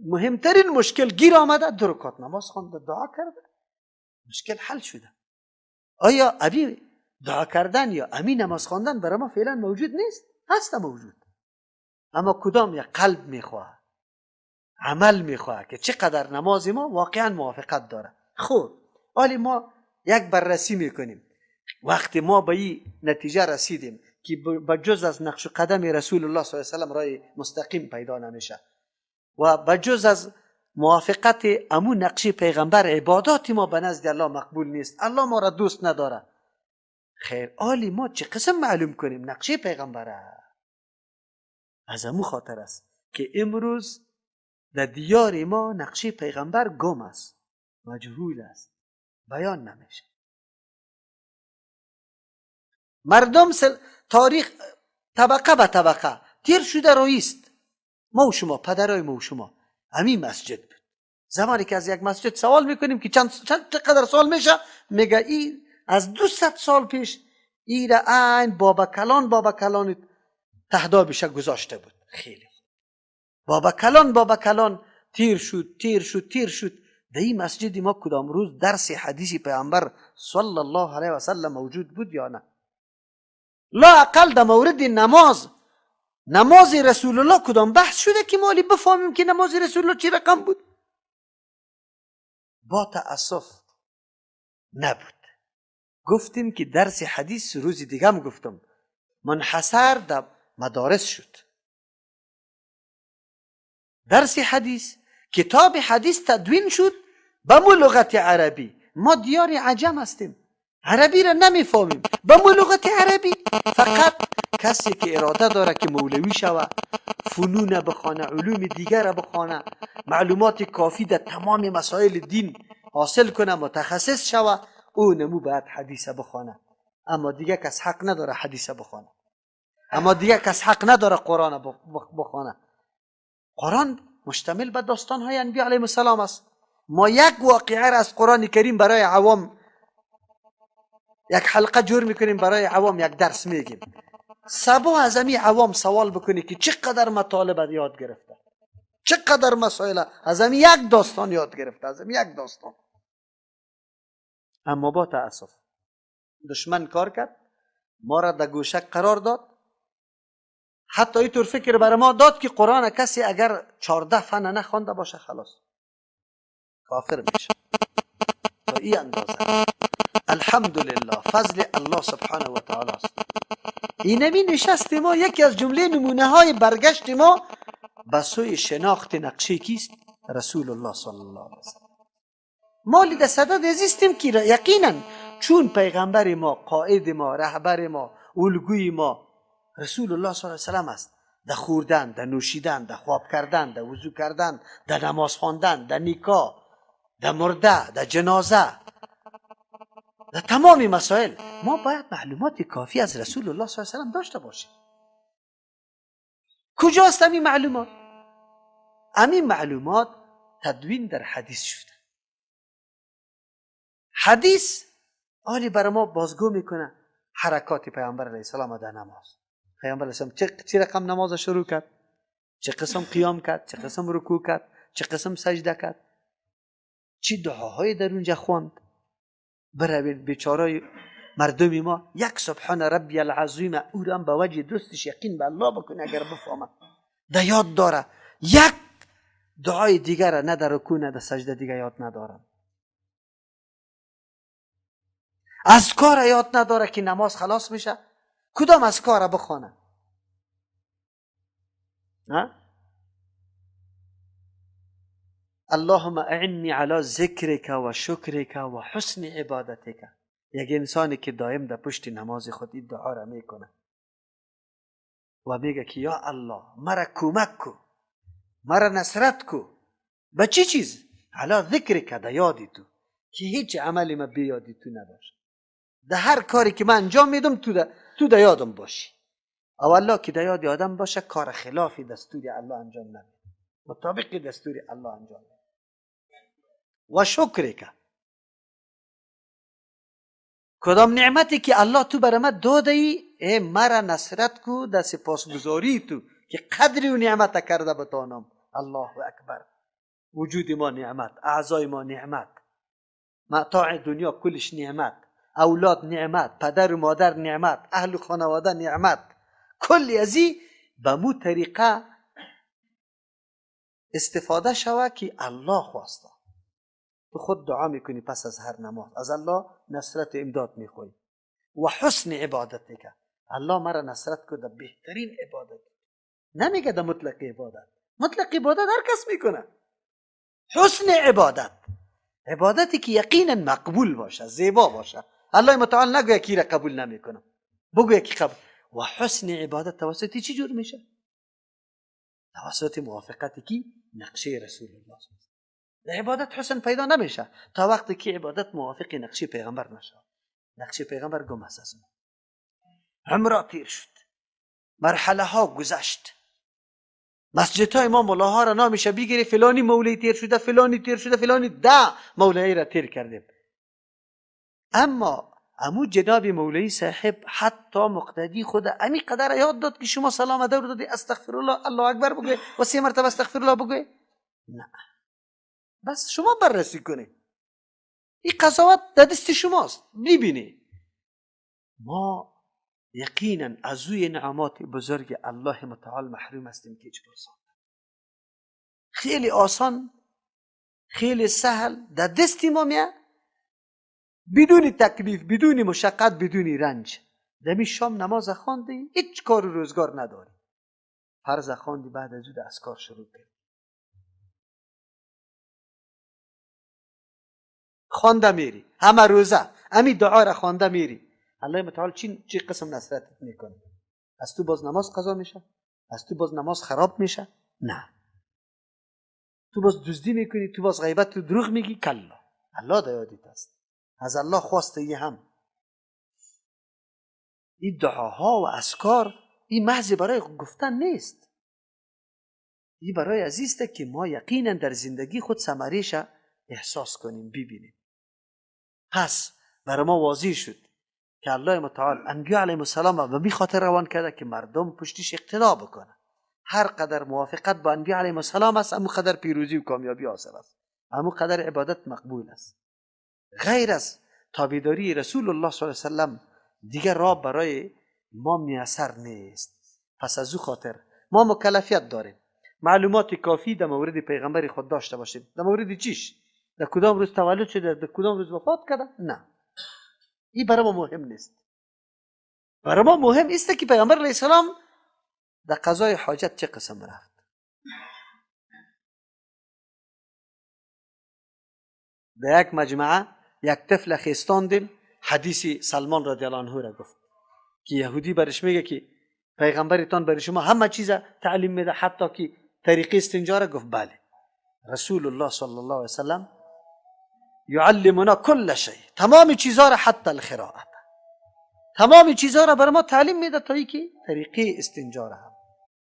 مهمترین مشکل گیر آمده، 2 رکعت نماز خوانده، دعا کرده، مشکل حل شده. آیا ابی دعا کردن یا امی نماز خواندن برای ما فعلا موجود نیست؟ هست موجود، اما کدام یک قلب میخواه، عمل میخواه که چقدر نماز ما واقعا موافقت داره. خب حالی ما یک بررسی میکنیم. وقتی ما به این نتیجه رسیدیم که به جز از نقش قدم رسول الله صلی الله علیه و سلم رای مستقیم پیدا نمیشه و به جز از موافقت امو نقش پیغمبر عبادات ما به نزد الله مقبول نیست، الله ما را دوست نداره. خیر، آلی ما چه قسم معلوم کنیم نقشه پیغمبره؟ از امو خاطر است که امروز در دیار ما نقشه پیغمبر گم است، مجهول است، بیان نمیشه. مردم تاریخ طبقه به طبقه تیر شده رئیست. ما و شما، پدرای ما و شما، همین مسجد بود. زمانی که از یک مسجد سوال میکنیم که چند چقدر سال میشه، میگه این از 200 سال پیش ای را عین بابا کلان بابا کلان تهدابش گذاشته بود. خیلی بابا کلان بابا کلان تیر شد تیر شد تیر شد. در این مسجد ما کدام روز درس حدیث پیامبر صلی الله علیه و سلم موجود بود یا نه؟ لا اقل در مورد نماز، نماز رسول الله کدام بحث شده که مالی بفهمیم که نماز رسول الله چی رقم بود؟ با تأسف نبود. گفتیم که درس حدیث روز دیگه هم گفتم منحصر در مدارس شد. درس حدیث، کتاب حدیث تدوین شد به لغت عربی. ما دیار عجم هستیم، عربی را نمیفهمیم. به لغت عربی فقط کسی که اراده داره که مولوی شوه، فنون بخوانه، علوم دیگر را بخوانه، معلومات کافی در تمام مسائل دین حاصل کنه، متخصص شوه، او نمو باید حدیث بخوانه. اما دیگه کس حق نداره حدیث بخوانه، اما دیگه کس حق نداره قرآن بخوانه. قرآن مشتمل به داستان های انبیاء علیهم السلام است. ما یک واقعه را از قرآن کریم برای عوام یک حلقه جور میکنیم، برای عوام یک درس میگیم. صبح از امی عوام سوال بکنی که چقدر مطالب یاد گرفته، چقدر مسائل از امی یک داستان یاد گرفته، از امی یک داستان. اما با تأسف دشمن کار کرد، ما را در گوشه قرار داد. حتی اینطور فکر برای ما داد که قرآن کسی اگر 14 فن نخوانده باشه خلاص کافر میشه. تا این اندازه. الحمدلله، فضل الله سبحانه و تعالی است. اینمی نشست ما یکی از جمله نمونه های برگشت ما به سوی شناخت نقشه کیست؟ رسول الله صلی الله علیه وسلم. ما در صدد ازیستیم که یقینا چون پیغمبر ما، قائد ما، رهبر ما، الگوی ما رسول الله صلی الله علیه وسلم است، در خوردن، در نوشیدن، در خواب کردن، در وضو کردن، در نماز خواندن، در نکاح، در مرده، در جنازه، در تمام مسائل ما باید معلومات کافی از رسول الله صلی الله علیه وسلم داشته باشیم. کجاست همین معلومات؟ همین معلومات تدوین در حدیث شده. حدیث آلی برای ما بازگو میکنه حرکات پیامبر علیه السلام در نماز. پیامبر علیه السلام چه رقم نماز شروع کرد، چه قسم قیام کرد، چه قسم رکوع کرد، چه قسم سجده کرد، چه دعاهای در اونجا خواند. بروین بیچارای مردمی ما یک سبحان ربی العظیم او را به وجه درستش یقین به الله بکنه اگر بفهمه در یاد داره، یک دعای دیگر نه در رکوع نه در سجده دیگه یاد نداره، از کار یاد نداره که نماز خلاص میشه کدام از کار بخوانه. اللهم اعنی علی ذکرک و شکرک و حسن عبادتک. یک انسانی که دائم در پشت نماز خود این دعا را میکنه و میگه که یا الله مرا کمک کو، مرا نصرت کو، به چی چیز؟ علی ذکرک، در یادی تو، که هیچ عملی ما بی یادی تو نباشه، در هر کاری که من انجام میدم تو در یادم باشی. او الله که در یاد آدم باشه کار خلاف دستور الله انجام نمیده، مطابق دستور الله انجام میده. و شکرک، کدام نعمتی که الله تو برای من داده ای مرا نصرت کو در سپاسگزاری تو که قدری و نعمت کرده بتانم. الله اکبر. وجود ما نعمت، اعضای ما نعمت، متاع دنیا کلش نعمت، اولاد نعمت، پدر و مادر نعمت، اهل و خانواده نعمت، کلی ازی به مو طریقه استفاده شوه که الله خواسته. تو خود دعا میکنی پس از هر نماز، از الله نصرت امداد میخوای. و حسن عبادت که الله مرا نصرت کو در بهترین عبادت. نمیگه در مطلق عبادت، مطلق عبادت هر کس میکنه. حسن عبادت، عبادتی که یقینا مقبول باشه، زیبا باشه. الله متعال نگوید کی را قبول نمیکنم، بگوید کی قبول. و حسن عبادت توسط چی جور میشه؟ توسط موافقت کی؟ نقشه رسول الله. در عبادت حسن پیدا نمیشه تا وقتی که عبادت موافق نقشه پیغمبر نشه. نقشه پیغمبر گم است از ما. عمره تیر شد، مرحله ها گذشت، مسجد های ما ملاها را نامیشه بگیری فلانی مولوی تیر شده، فلانی تیر شده، فلانی ده مولوی را تیر کردیم. اما امو جناب مولوی صاحب حتی مقتدی خود امی قدر یاد داد که شما سلام دور دادی استغفر الله الله اکبر بگوی و سه مرتبه استغفر الله بگوی. نه، بس شما بررسی کنید، این قضاوت در دست شماست. میبینی ما یقینا از اوی نعمات بزرگ الله متعال محروم هستیم که هیچ پرسان. خیلی آسان، خیلی سهل در دست ما میاد، بدون تکلیف، بدون مشقت، بدون رنج. دمی شام نماز خواندی، هیچ کار روزگار نداری، فرض خواندی، بعد از او از کار شروع کردی، خوانده میری همه روزه امی دعا را خوانده میری. الله متعال چی قسم نصرتت میکنه؟ از تو باز نماز قضا میشه؟ از تو باز نماز خراب میشه؟ نه. تو باز دزدی میکنی، تو باز غیبت، تو دروغ میگی؟ کلا. الله در یادت است. از الله خواسته ای هم این دعاها و اذکار این محض برای گفتن نیست، این برای عزیزته که ما یقینا در زندگی خود ثمره‌اش احساس کنیم، ببینیم. پس برای ما واضح شد که الله متعال انبیا علیهم السلام به می خاطر روان کرده که مردم پشتش اقتدا بکنه. هر قدر موافقت با انبیا علیهم السلام است، امو قدر پیروزی و کامیابی حاصل است، امو قدر عبادت مقبول است. غیر از تابعداری رسول الله صلی الله علیه و سلم دیگر راه برای ما میسر نیست. پس از او خاطر ما مکلفیت داریم معلومات کافی در مورد پیغمبر خود داشته باشیم. در مورد چیش؟ در کدام روز تولد شده، در کدام روز وفات کرده؟ نه، این برای ما مهم نیست. برای ما مهم است که پیغمبر علیه السلام در قضای حاجت چه قسم رفت. در یک مجمعه یک طفل خیستاندیم، حدیث سلمان رضی الله عنه را گفت که یهودی برش میگه که پیغمبرتان برای شما همه چیز تعلیم میده، حتی که طریقه استنجا را. گفت بله، رسول الله صلی الله علیه وسلم یعلمنا کل شیء، تمام چیزها را، حتی الخراءه، تمام چیزها را برای ما تعلیم میده تا اینکه طریقه استنجا را هم.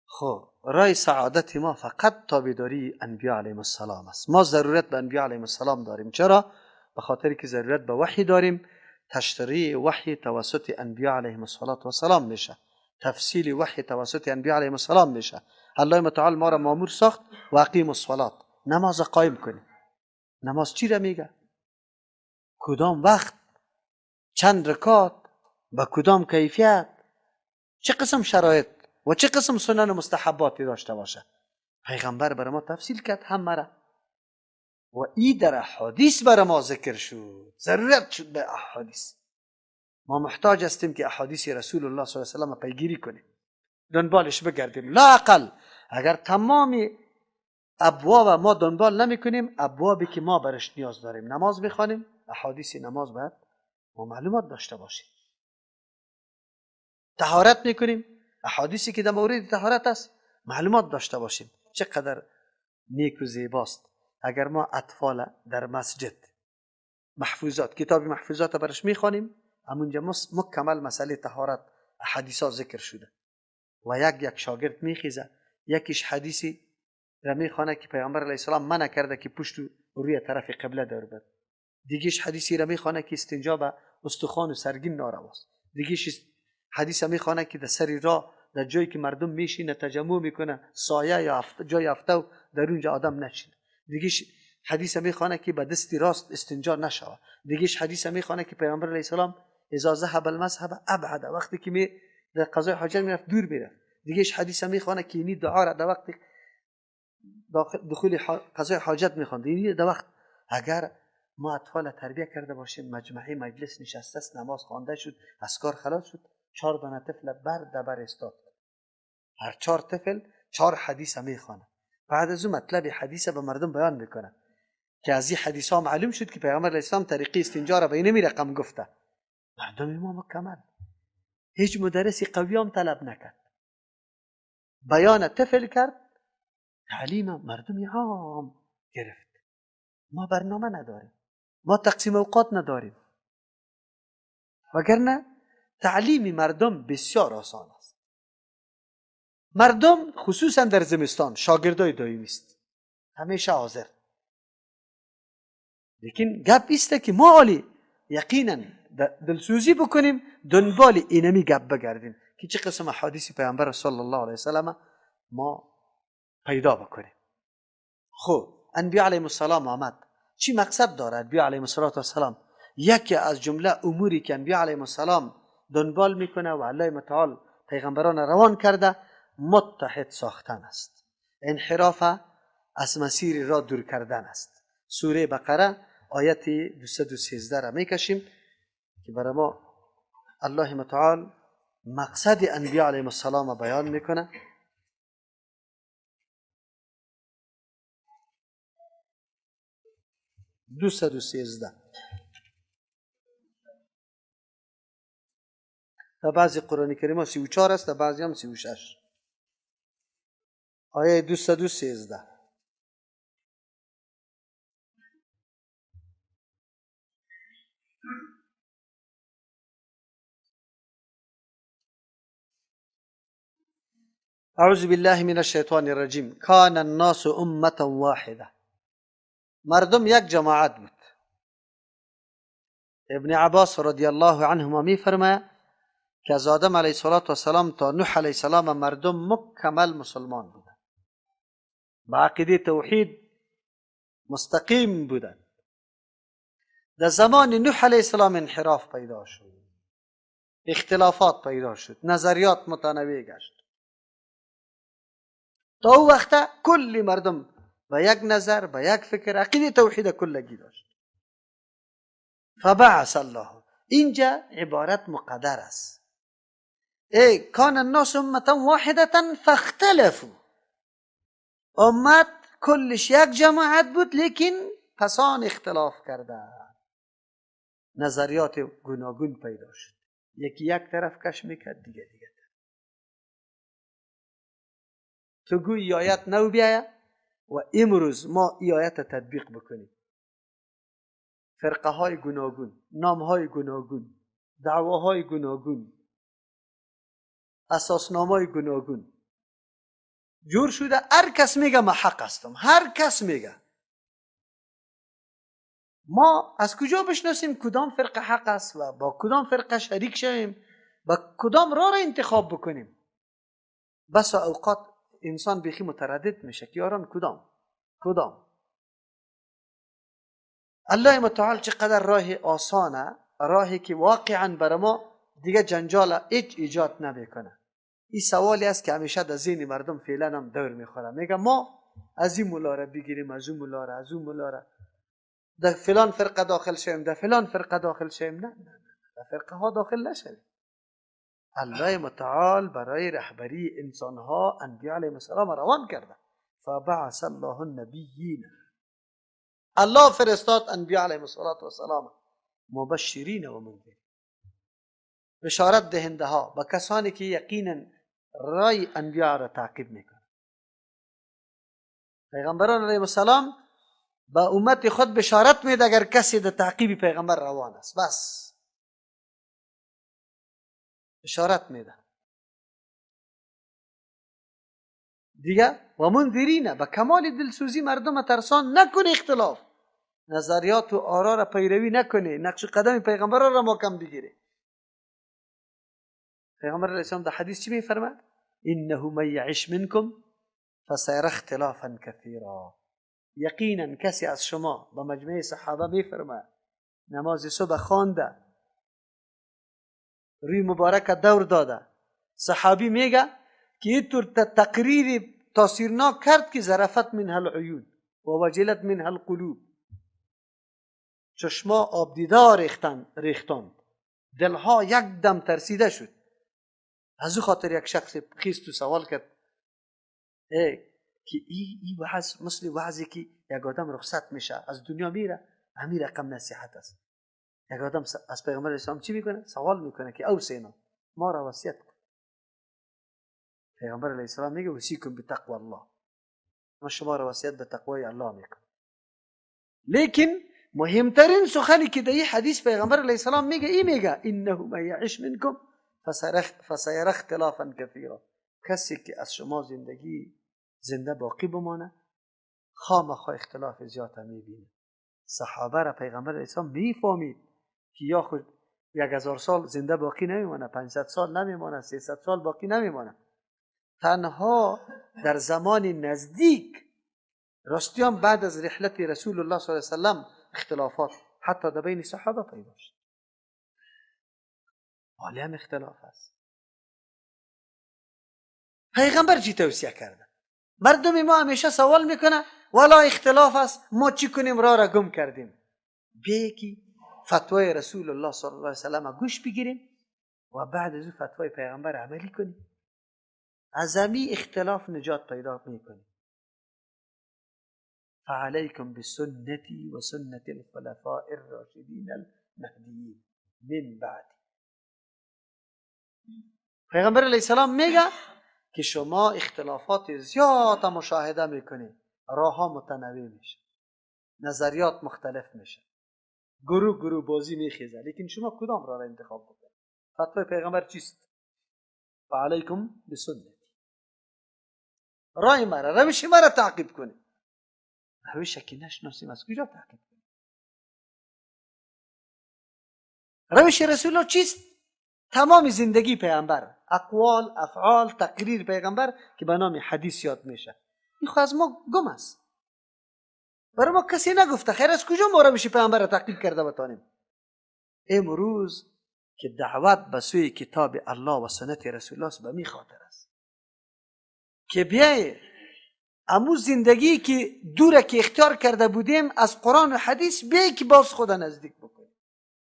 خب رای سعادت ما فقط تابعداری انبیا علیهم السلام است. ما ضرورت به انبیا علیهم السلام داریم. چرا؟ به خاطر که ضرورت به وحی داریم. تشریع وحی توسط انبیا علیهم السلام میشه، تفصیل وحی توسط انبیا علیهم السلام میشه. الله متعال ما را مامور ساخت و اقیم الصلاه، نماز قایم کنیم. نماز چی را میگه؟ کدام وقت، چند رکات، با کدام کیفیت، چه قسم شرایط و چه قسم سنن و مستحباتی داشته باشه. پیغمبر برای ما تفصیل کرد همه را و ای در احادیث برای ما ذکر شد. ضرورت شد به احادیث. ما محتاج هستیم که احادیث رسول الله صلی الله علیه و سلم پیگیری کنیم، دنبالش بگردیم. لا اقل اگر تمام ابواب ما دنبال نمی کنیم، ابوابی که ما برش نیاز داریم، نماز میخوانیم، احادیث نماز باید ما معلومات داشته باشیم. طهارت میکنیم، احادیثی که در مورد طهارت است معلومات داشته باشیم. چقدر نیک و زیباست اگر ما اطفال در مسجد محفوظات، کتاب محفوظات برش میخوانیم، همونجا مکمل مسئله طهارت احادیث ذکر شده و یک شاگرد میخیزه، یکیش حدیثی را میخوانه که پیامبر علیه السلام منع کرده که پشت روی طرف قبله دور بر، دیگهش حدیثی را میخوانه که استنجا به استخوان و سرگین نارواست، دیگهش حدیث میخوانه که در سر راه در جایی که مردم میشینه تجمع میکنه سایه یا جای افتو در اونجا آدم نشینه، دیگهش حدیث میخوانه که به دست راست استنجا نشوه، دیگهش حدیث میخوانه که پیامبر علیه السلام اذا ذهب المذهب ابعد، وقتی که می در قضای حاجت میرفت دور میرفت، دیگهش حدیث میخوانه که اینی دعا را در وقت دخول قضای حاجت میخوند. اینی در وقت اگر ما اطفال تربیه کرده باشیم، مجمعی مجلس نشسته است، نماز خوانده شد، از کار خلاص شد، 4 دانه طفل بر دبر استاد، هر 4 طفل 4 حدیث میخوانه. بعد از اون مطلب حدیث به مردم بیان میکنه که از این حدیث ها معلوم شد که پیامبر علیه السلام طریقه استنجا را به اینمی رقم گفته. مردم ما مکمل، هیچ مدرسی قوی هم طلب نکرد، بیان طفل کرد، تعلیم مردم عام گرفت. ما برنامه نداریم، ما تقسیم اوقات نداریم، وگرنه تعلیم مردم بسیار آسان است. مردم خصوصا در زمستان شاگردای دائمی است، همیشه حاضر. لیکن گپ است که ما عالی یقینا دلسوزی بکنیم، دنبال اینمی گپ بگردیم که چه قسم احادیث پیامبر صلی الله علیه وسلم ما پیدا بکنیم. خب انبیاء علیهم السلام آمد، چی مقصد داره انبیاء علیهم السلام؟ یکی از جمله اموری که انبیاء علیهم السلام دنبال میکنه و الله متعال پیغمبران روان کرده، متحد ساختن است، انحراف از مسیر را دور کردن است. سوره بقره آیت 213 را میکشیم که برای ما الله متعال مقصد انبیاء علیهم السلام بیان میکنه. 213 در بعضی قرآن کریم ها 34 است، در بعضی هم 36. آیه 213. اعوذ بالله من الشیطان الرجیم. کان الناس امة واحده. مردم یک جماعت بود. ابن عباس رضی الله عنهما میفرماید که از آدم علیه السلام تا نوح علیه السلام مردم مکمل مسلمان بودند، با عقیده توحید مستقیم بودند. در زمان نوح علیه السلام انحراف پیدا شد، اختلافات پیدا شد، نظریات متنوع گشت. تا او وقت کل مردم به یک نظر، به یک فکر، عقیده توحید کلگی داشت. فبعث الله، اینجا عبارت مقدر است. ای کان الناس امة واحدة فاختلفوا، امت کلش یک جماعت بود، لیکن پسان اختلاف کرده، نظریات گوناگون پیدا شد. یکی یک طرف کش میکرد، دیگه طرف. تو گویی آیت نو بیایه و امروز ما ای آیت تطبیق بکنیم. فرقه های گوناگون، نام های گوناگون، دعواهای گوناگون، اساسنامه های گوناگون جور شده. هر کس میگه ما حق هستم، هر کس میگه. ما از کجا بشناسیم کدام فرقه حق است و با کدام فرقه شریک شویم و کدام راه را انتخاب بکنیم؟ بس اوقات انسان بیخی متردد میشه که یاران کدام. الله متعال چقدر راه آسانه، راهی که واقعا بر ما دیگه جنجال هیچ ایجاد نمیکنه. این سوالی است که همیشه در ذهن مردم فعلا هم دور میخوره. میگه ما از این مولا را بگیریم، از اون مولا را، از اون مولا را، در فلان فرقه داخل شویم، در فلان فرقه داخل شویم. نه نه نه، در فرقه ها داخل نشویم. الله متعال برای رهبری انسان ها انبیاء علیهم السلام روان کرده. فبعث الله النبیین، الله فرستاد انبیاء علیهم السلام مبشرین و منذرین، بشارت دهنده ها با کسانی که یقینا رای انبیاء را تعقیب میکنند. پیغمبران علیهم السلام با امت خود بشارت میده اگر کسی در تعقیب پیغمبر روان است، بس بشارت میده. دیگه و منذرین، با کمال دلسوزی مردم ترسان نکنه، اختلاف نظریات و آرا را پیروی نکنه، نقش قدم پیغمبر را محکم بگیره. پیغمبر علیه السلام در حدیث چی میفرماد؟ انه من یعش منکم فسیری اختلافا کثیرا. یقینا کسی از شما با مجمع صحابه میفرماد نماز صبح خوانده، روی مبارک دور داده، صحابی میگه که اینطور تقریر تاثیرناک کرد که ظرفت منها العیون و وجلت منها القلوب، چشما آب دیدار ریختند، دلها یک دم ترسیده شد. از او خاطر یک شخص خیست و سوال کرد که ای وعظ مثل وعظی که یک آدم رخصت میشه از دنیا میره، همین رقم نصیحت است. یک آدم از پیغمبر اسلام چی میکنه؟ سوال میکنه که او سینا ما را وصیت کن. پیغمبر علیه السلام میگه وصیکم بتقوی الله، ما شما را وصیت به تقوای الله میکنم. لیکن مهمترین سخنی که در این حدیث پیغمبر علیه السلام میگه ای میگه انه من یعش منکم فسیری اختلافا کثیرا، کسی که از شما زندگی زنده باقی بمانه خامخا اختلاف زیاد میبینه. صحابه را پیغمبر علیه السلام میفهمید که یا خود 1000 سال زنده باقی نمیمانه، 500 سال نمیمانه، 300 سال باقی نمیمانه. تنها در زمان نزدیک راستیان بعد از رحلت رسول الله صلی الله علیه وسلم اختلافات حتی در بین صحابه پیدا شد. حالی هم اختلاف است. پیغمبر چی توصیه کرده؟ مردم ما همیشه سوال میکنه والا اختلاف است، ما چی کنیم، راه را گم کردیم. بیا که فتوای رسول الله صلی الله علیه وسلم گوش بگیریم و بعد از او فتوای پیغمبر عملی کنیم، از همی اختلاف نجات پیدا میکنیم. فعلیکم بسنتی و سنت الخلفاء الراشدین المهدیین من بعد. پیغمبر علیه السلام میگه که شما اختلافات زیاد مشاهده میکنید، راه ها متنوع میشه، نظریات مختلف میشه، گروه گروه بازی میخیزه، لیکن شما کدام راه را انتخاب بکنید؟ فتوای پیغمبر چیست؟ فعلیکم بسنتی، راه مرا، روش مرا تعقیب کنید. روش که نشناسیم از کجا تعقیب کنیم؟ روش رسول الله چیست؟ تمام زندگی پیغمبر، اقوال، افعال، تقریر پیغمبر که به نام حدیث یاد میشه، این خو از ما گم است. برای ما کسی نگفته. خیر از کجا ما روش پیغمبر را تعقیب کرده بتانیم؟ امروز که دعوت به سوی کتاب الله و سنت رسول الله به می خاطر است که بیای امو زندگی که دوره که اختیار کرده بودیم از قرآن و حدیث بی که باز خدا نزدیک بکنیم،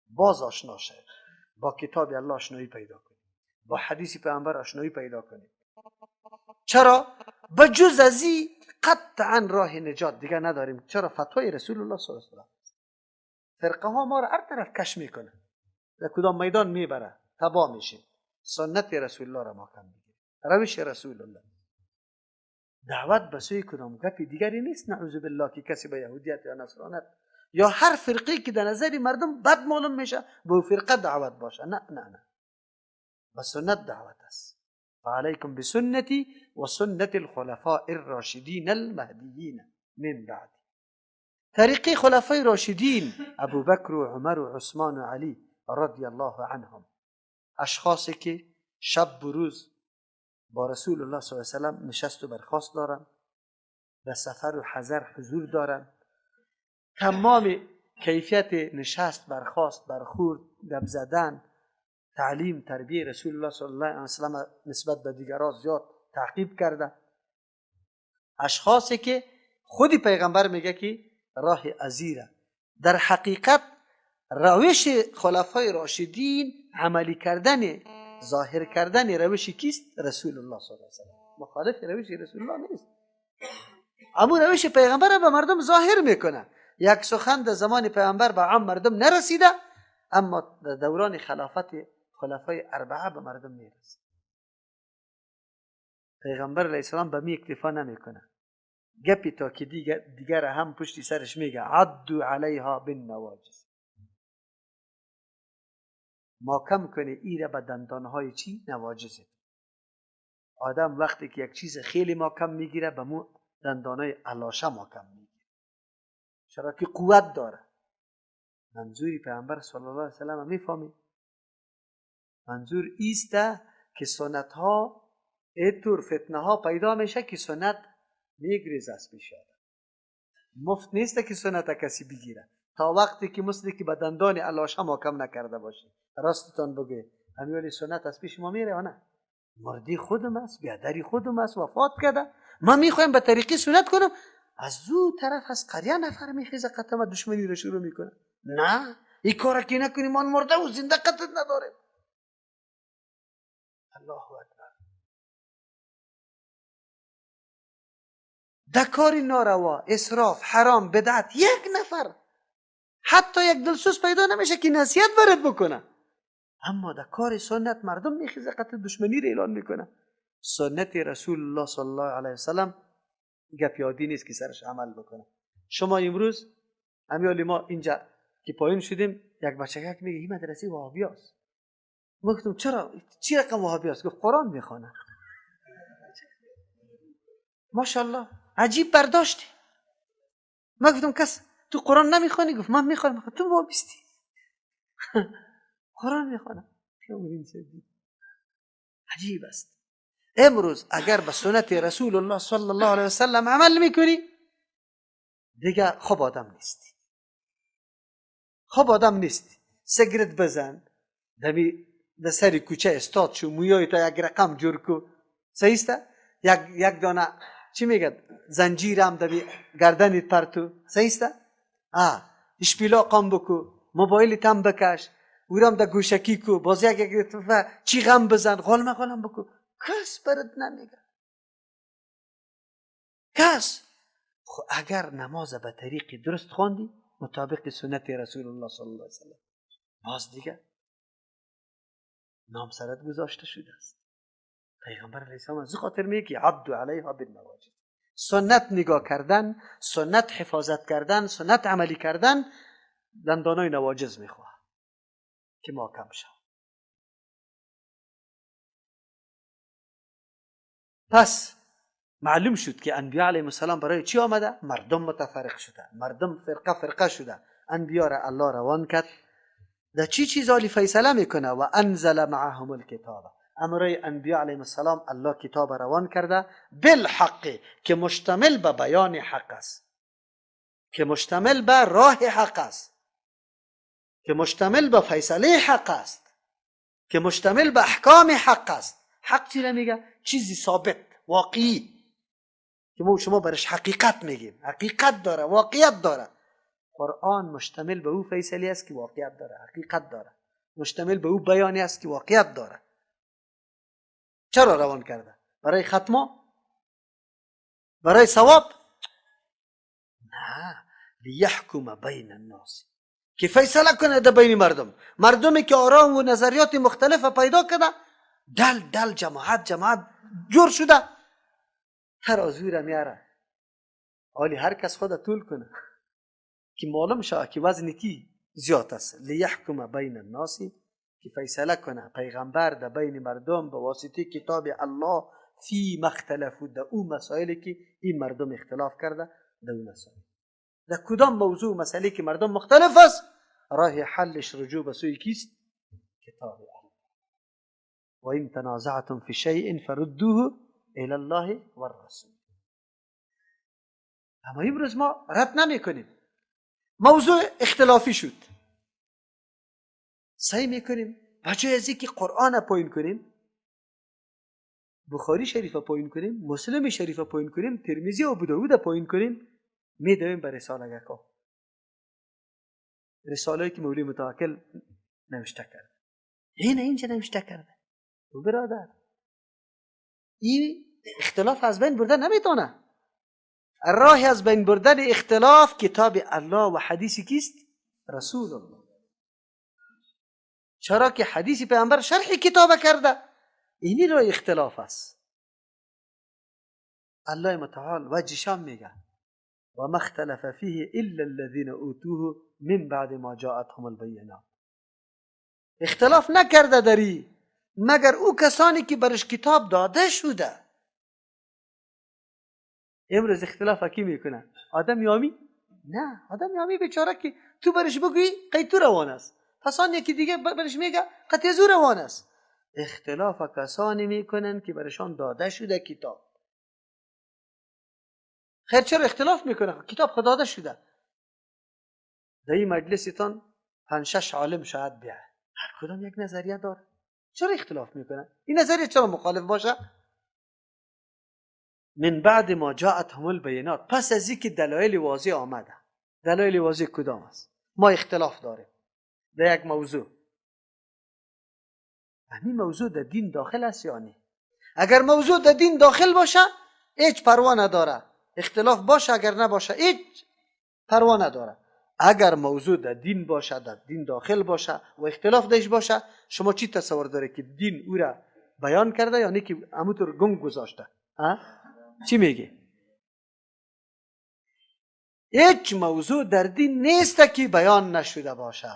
باز آشنا شد، با کتاب الله آشنایی پیدا کنیم، با حدیث پیامبر آشنایی پیدا کنیم. چرا؟ به جز از این قطعا راه نجات دیگه نداریم. چرا؟ فتوای رسول الله صلی الله علیه و سلم. فرقه ها ما را هر طرف کش میکنه، در کدام میدان میبره تباه میشیم. سنت رسول الله را ما کم میگیریم، روش رسول الله. دعوت به سوی کدام گپ دیگری نیست، نعوذ بالله، که کسی به یهودیت یا نصرانیت یا هر فرقه که در نظر مردم بد معلوم میشه به فرقه دعوت باشه. نه نه نه، به سنت دعوت است. فعلیکم بسنتی و سنت الخلفاء الراشدین المهدیین من بعد. طریقه خلفای راشدین ابوبکر و عمر و عثمان و علی رضی الله عنهم، اشخاصی که شب و روز با رسول الله صلی الله علیه و سلم نشست و برخاست دارند، در سفر و حضر حضور دارند، تمام کیفیت نشست، برخاست، برخورد، گپ زدن، تعلیم، تربیه رسول الله صلی الله علیه و سلم نسبت به دیگران زیاد تعقیب کرده. اشخاصی که خودی پیغمبر میگه که راه ازیره. در حقیقت روش خلفای راشدین عملی کردن، ظاهر کردن روش کیست؟ رسول الله صلی الله علیه و سلم. مخالف روش رسول الله نیست، اما روش پیغمبر به مردم ظاهر میکنه. یک سخن در زمان پیغمبر به عام مردم نرسیده، اما در دوران خلافت خلفای اربعه به مردم میرسه. پیغمبر علیه السلام به می اکتفا نمیکنه، گپی تا که دیگر هم پشتی سرش میگه عدوا علیها بالنواجذ. ما کم کنه ایره به دندانهای چی؟ نواجذ. آدم وقتی که یک چیز خیلی ما کم میگیره به مو دندانهای علاشه ما کم میگیره، چرا که قوت داره. منظوری پیامبر صلی الله علیه و سلم میفهمی؟ منظور ایسته که سنت ها اینطور فتنه ها پیدا میشه که سنت میگریز از پیش آدم. مفت نیست که سنت کسی بگیره تا وقتی که مثل که به دندان علاشه ما کم نکرده باشه. راستتان بگه همیولی سنت از پیش ما میره یا نه؟ مردی خودم است، بیادری خودم است، وفات کرده، ما میخوایم به طریقی سنت کنم، از دو طرف از قریه نفر میخیزه قطعا دشمنی رو شروع میکنه. نه، این کار که نکنیم من مرده و زنده قطع نداریم. الله اکبر. در کار ناروا، اسراف، حرام، بدعت یک نفر حتی یک دلسوز پیدا نمیشه که نصیحت برات بکنه، اما در کار سنت مردم میخیزه قطع دشمنی رو اعلان میکنه. سنت رسول الله صلی الله علیه وسلم گپ یادی نیست که سرش عمل بکنه. شما امروز امیال ما اینجا که پایین شدیم، یک بچه میگه این مدرسه وهابی است. ما گفتم چرا؟ چی رقم وهابی است؟ گفت قرآن میخوانه. ماشاءالله عجیب برداشتی. ما گفتم کس تو قرآن نمیخوانی؟ گفت من میخوانم. تو وهابیستی. قرآن میخوانم. عجیب است. امروز اگر به سنت رسول الله صلی الله علیه وسلم عمل میکنی دیگه خوب آدم نیستی، خوب آدم نیستی. سیگرت بزن، دمی در سر کوچه استاد شو، مویای تا یک رقم جور کو، صحیح است؟ یک دانه چی میگه زنجیر هم دمی گردنت پرتو، صحیح است؟ اشپیلا قام بکو، موبایلت هم بکش، اورم در گوشکی کو، باز یک چی غم بزن، غلمه غلم بکو، کس برات نمیگه کس. خب اگر نماز به طریق درست خواندی مطابق سنت رسول الله صلی الله علیه وسلم، باز دیگه نام سرت گذاشته شده است. پیغمبر علیه السلام از خاطر میگه که عبد علیها بالنواجذ. سنت نگاه کردن، سنت حفاظت کردن، سنت عملی کردن دندانای نواجذ میخواه که ما کم شد. پس معلوم شد که انبیاء علیهم السلام برای چی آمده؟ مردم متفرق شده، مردم فرقه فرقه شده. انبیا را الله روان کرد در چی چیز عالی فیصله میکنه؟ و انزل معهم الکتاب. امرای انبیاء علیهم السلام الله کتاب روان کرده بالحق، که مشتمل به بیان حق است، که مشتمل به راه حق است، که مشتمل به فیصله حق است، که مشتمل به احکام حق است. حق چی را میگه؟ چیزی ثابت، واقعی، که ما شما برش حقیقت میگیم، حقیقت داره، واقعیت داره. قرآن مشتمل به او فیصله است که واقعیت داره، حقیقت داره، مشتمل به او بیانی است که واقعیت داره. چرا روان کرده؟ برای ختمه؟ برای ثواب؟ نه، لیحکم بین الناس، که فیصله کنه در بین مردم، مردمی که آرام و نظریات مختلف پیدا کرده، دل دل جماعت جماعت جور شده، ترازوی را میاره، حالی هر کس خود طول کنه که معلوم شود که وزن کی زیاد است. لیحکم بین الناس، که فیصله کنه پیغمبر در بین مردم به واسطه کتاب الله، فی ما اختلفوا، در او مسائلی که این مردم اختلاف کرده، در او مسائل، در کدام موضوع مسئله که مردم مختلف است، راه حلش رجوع به سوی کیست؟ کتاب الله. و این تنازعتم فی شیء فردوه الی الله والرسول. اما امروز ما رد نمی کنیم، موضوع اختلافی شد، سعی میکنیم بجای از اینکه قرآن پایین کنیم، بخاری شریف پایین کنیم، مسلم شریف پایین کنیم، ترمذی و ابوداود پایین کنیم، میدویم به رساله گکا، رساله که مولوی متوکل نوشته کرده، این اینجا نوشته کرده. و برادر این اختلاف از بین بردن نمیتونه. راه از بین بردن اختلاف کتاب الله و حدیث کیست؟ رسول الله. چرا که حدیث پیامبر شرح کتاب کرده، اینی راه اختلاف است. الله متعال وجهشان میگه و ما اختلف فیه الا الذین اوتوه من بعد ما جاءتهم البینات. اختلاف نکرده دری مگر او کسانی که برش کتاب داده شده. امروز اختلاف کی میکنه؟ آدم یامی؟ نه، آدم یامی بیچاره که تو برش بگویی قی تو روان است، پس آن یکی دیگه برش میگه قطع زو روان است. اختلاف کسانی میکنن که برشان داده شده کتاب. خیر چرا اختلاف میکنه؟ کتاب خود داده شده. در این مجلستان 5-6 عالم شاید بیه، هر کدام یک نظریه داره. چرا اختلاف میکنه؟ این نظریه چرا مخالف باشه؟ من بعد ما جاءتهم البینات، پس از اینکه دلایل واضح آمده. دلایل واضح کدام است؟ ما اختلاف داریم در یک موضوع، همین موضوع در دین داخل است یا نه؟ اگر موضوع در دین داخل باشه هیچ پروا نداره، اختلاف باشه اگر نباشه هیچ پروا نداره. اگر موضوع در دین باشه، در دین داخل باشه و اختلاف درش باشه، شما چی تصور داره که دین او را بیان کرده یا نه که همونطور گنگ گذاشته؟ چی میگه؟ هیچ موضوع در دین نیست که بیان نشده باشه.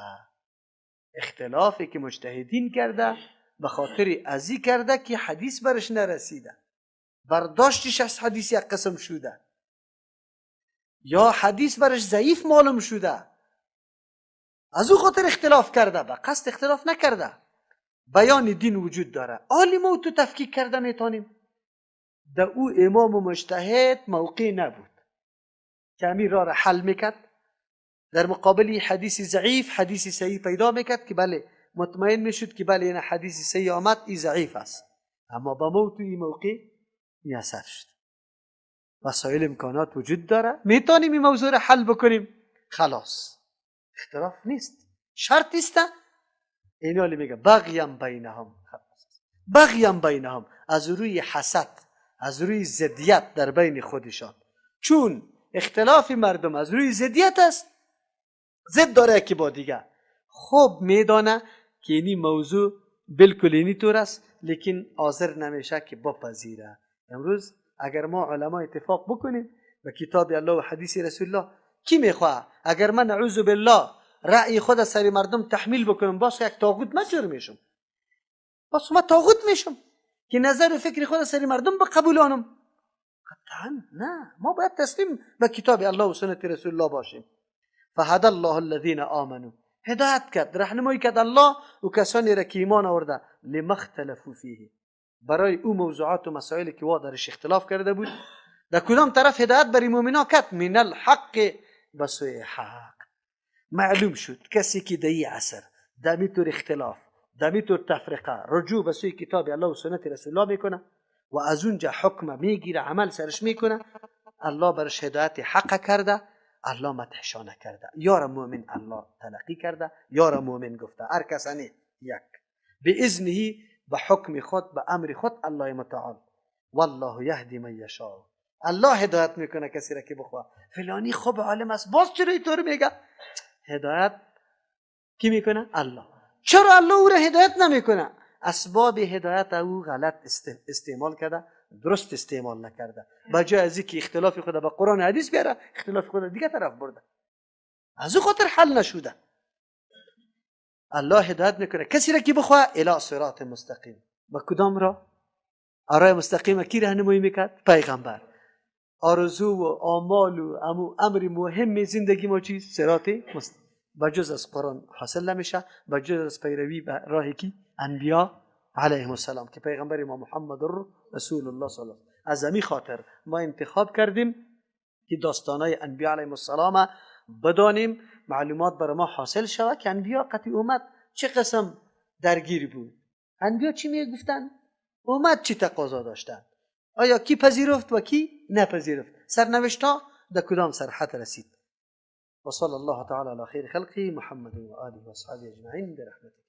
اختلافی که مجتهدین کرده به خاطر ازی کرده که حدیث برش نرسیده، برداشتش از حدیث یک قسم شده، یا حدیث برش ضعیف معلوم شده، از او خاطر اختلاف کرده، به قصد اختلاف نکرده. بیان دین وجود داره، عالم او تو تفکیک کرده میتونیم. در او امام و مجتهد موقع نبود که امیر را حل میکرد، در مقابل حدیث ضعیف حدیث صحیح پیدا میکرد که بله مطمئن میشد که بله این حدیث صحیح آمد، این ضعیف است. اما با موت این موقع میسر شد. وسایل امکانات وجود داره، میتونیم این موضوع را حل بکنیم، خلاص اختلاف نیست. شرط است اینالی میگه بغیم بینهم، بغیم بینهم، از روی حسد، از روی ضدیت در بین خودشان. چون اختلاف مردم از روی ضدیت است، ضد داره که با دیگه خوب میدانه که اینی موضوع بالکل اینی طور است، لیکن حاضر نمیشه که بپذیره. امروز اگر ما علما اتفاق بکنیم به کتاب الله و حدیث رسول الله، کی میخواه اگر من نعوذ بالله رأی خود از سر مردم تحمیل بکنم، باز یک طاغوت من جور میشم، باز من طاغوت میشم که نظر و فکر خود از سر مردم بقبولانم. قطعا نه، ما باید تسلیم به کتاب الله و سنت رسول الله باشیم. فهدى الله الذين آمنوا، هدایت کرد، راهنمایی کرد الله و کسانی را که ایمان آورده، لما اختلفوا فیه، برای او موضوعات و مسائلی که وا درش اختلاف کرده بود، در کدام طرف هدایت برای مؤمنا کرد؟ من الحق، به سوی حق. معلوم شد کسی که در این عصر در طور اختلاف، در طور تفرقه، رجوع به سوی کتاب الله و سنت رسول الله میکنه و از اونجا حکم میگیره، عمل سرش میکنه، الله برش هدایت حق کرده، الله مدحشانه کرده، یار مؤمن الله تلقی کرده، یار مؤمن گفته. هر کسانی یک به اذنه، به حکم خود، به امر خود الله متعال. والله یهدی من یشاء، الله هدایت میکنه کسی را که بخواه. فلانی خوب عالم است، باز چرا اینطور میگه؟ هدایت کی میکنه؟ الله. چرا الله او را هدایت نمیکنه؟ اسباب هدایت او غلط استعمال کرده، درست استعمال نکرده. با جای از اینکه اختلاف خود به قرآن و حدیث بیاره، اختلاف خود دیگه طرف برده، از او خاطر حل نشده. الله هدایت میکنه کسی را که بخواه الی صراط مستقیم. با کدام را؟ راه مستقیم کی راهنمایی میکرد؟ پیغمبر. آرزو و آمال و امر مهم زندگی ما چیست؟ صراط مستقیم. بجز از قرآن حاصل نمیشه، بجز از پیروی به راه کی؟ انبیا علیهم السلام که پیغمبر ما محمد رسول الله صلی الله. از همین خاطر ما انتخاب کردیم که داستانای انبیا علیهم السلام بدانیم، معلومات بر ما حاصل شود که انبیا قطعی اومد چه قسم درگیر بود، انبیا چی میگفتن، اومد چی تقاضا داشتن، آیا کی پذیرفت و کی نپذیرفت، سرنوشت ها در کدام سرحد رسید. و صلی الله تعالی علی خیر خلقه محمد و آله و اصحابه اجمعین برحمته.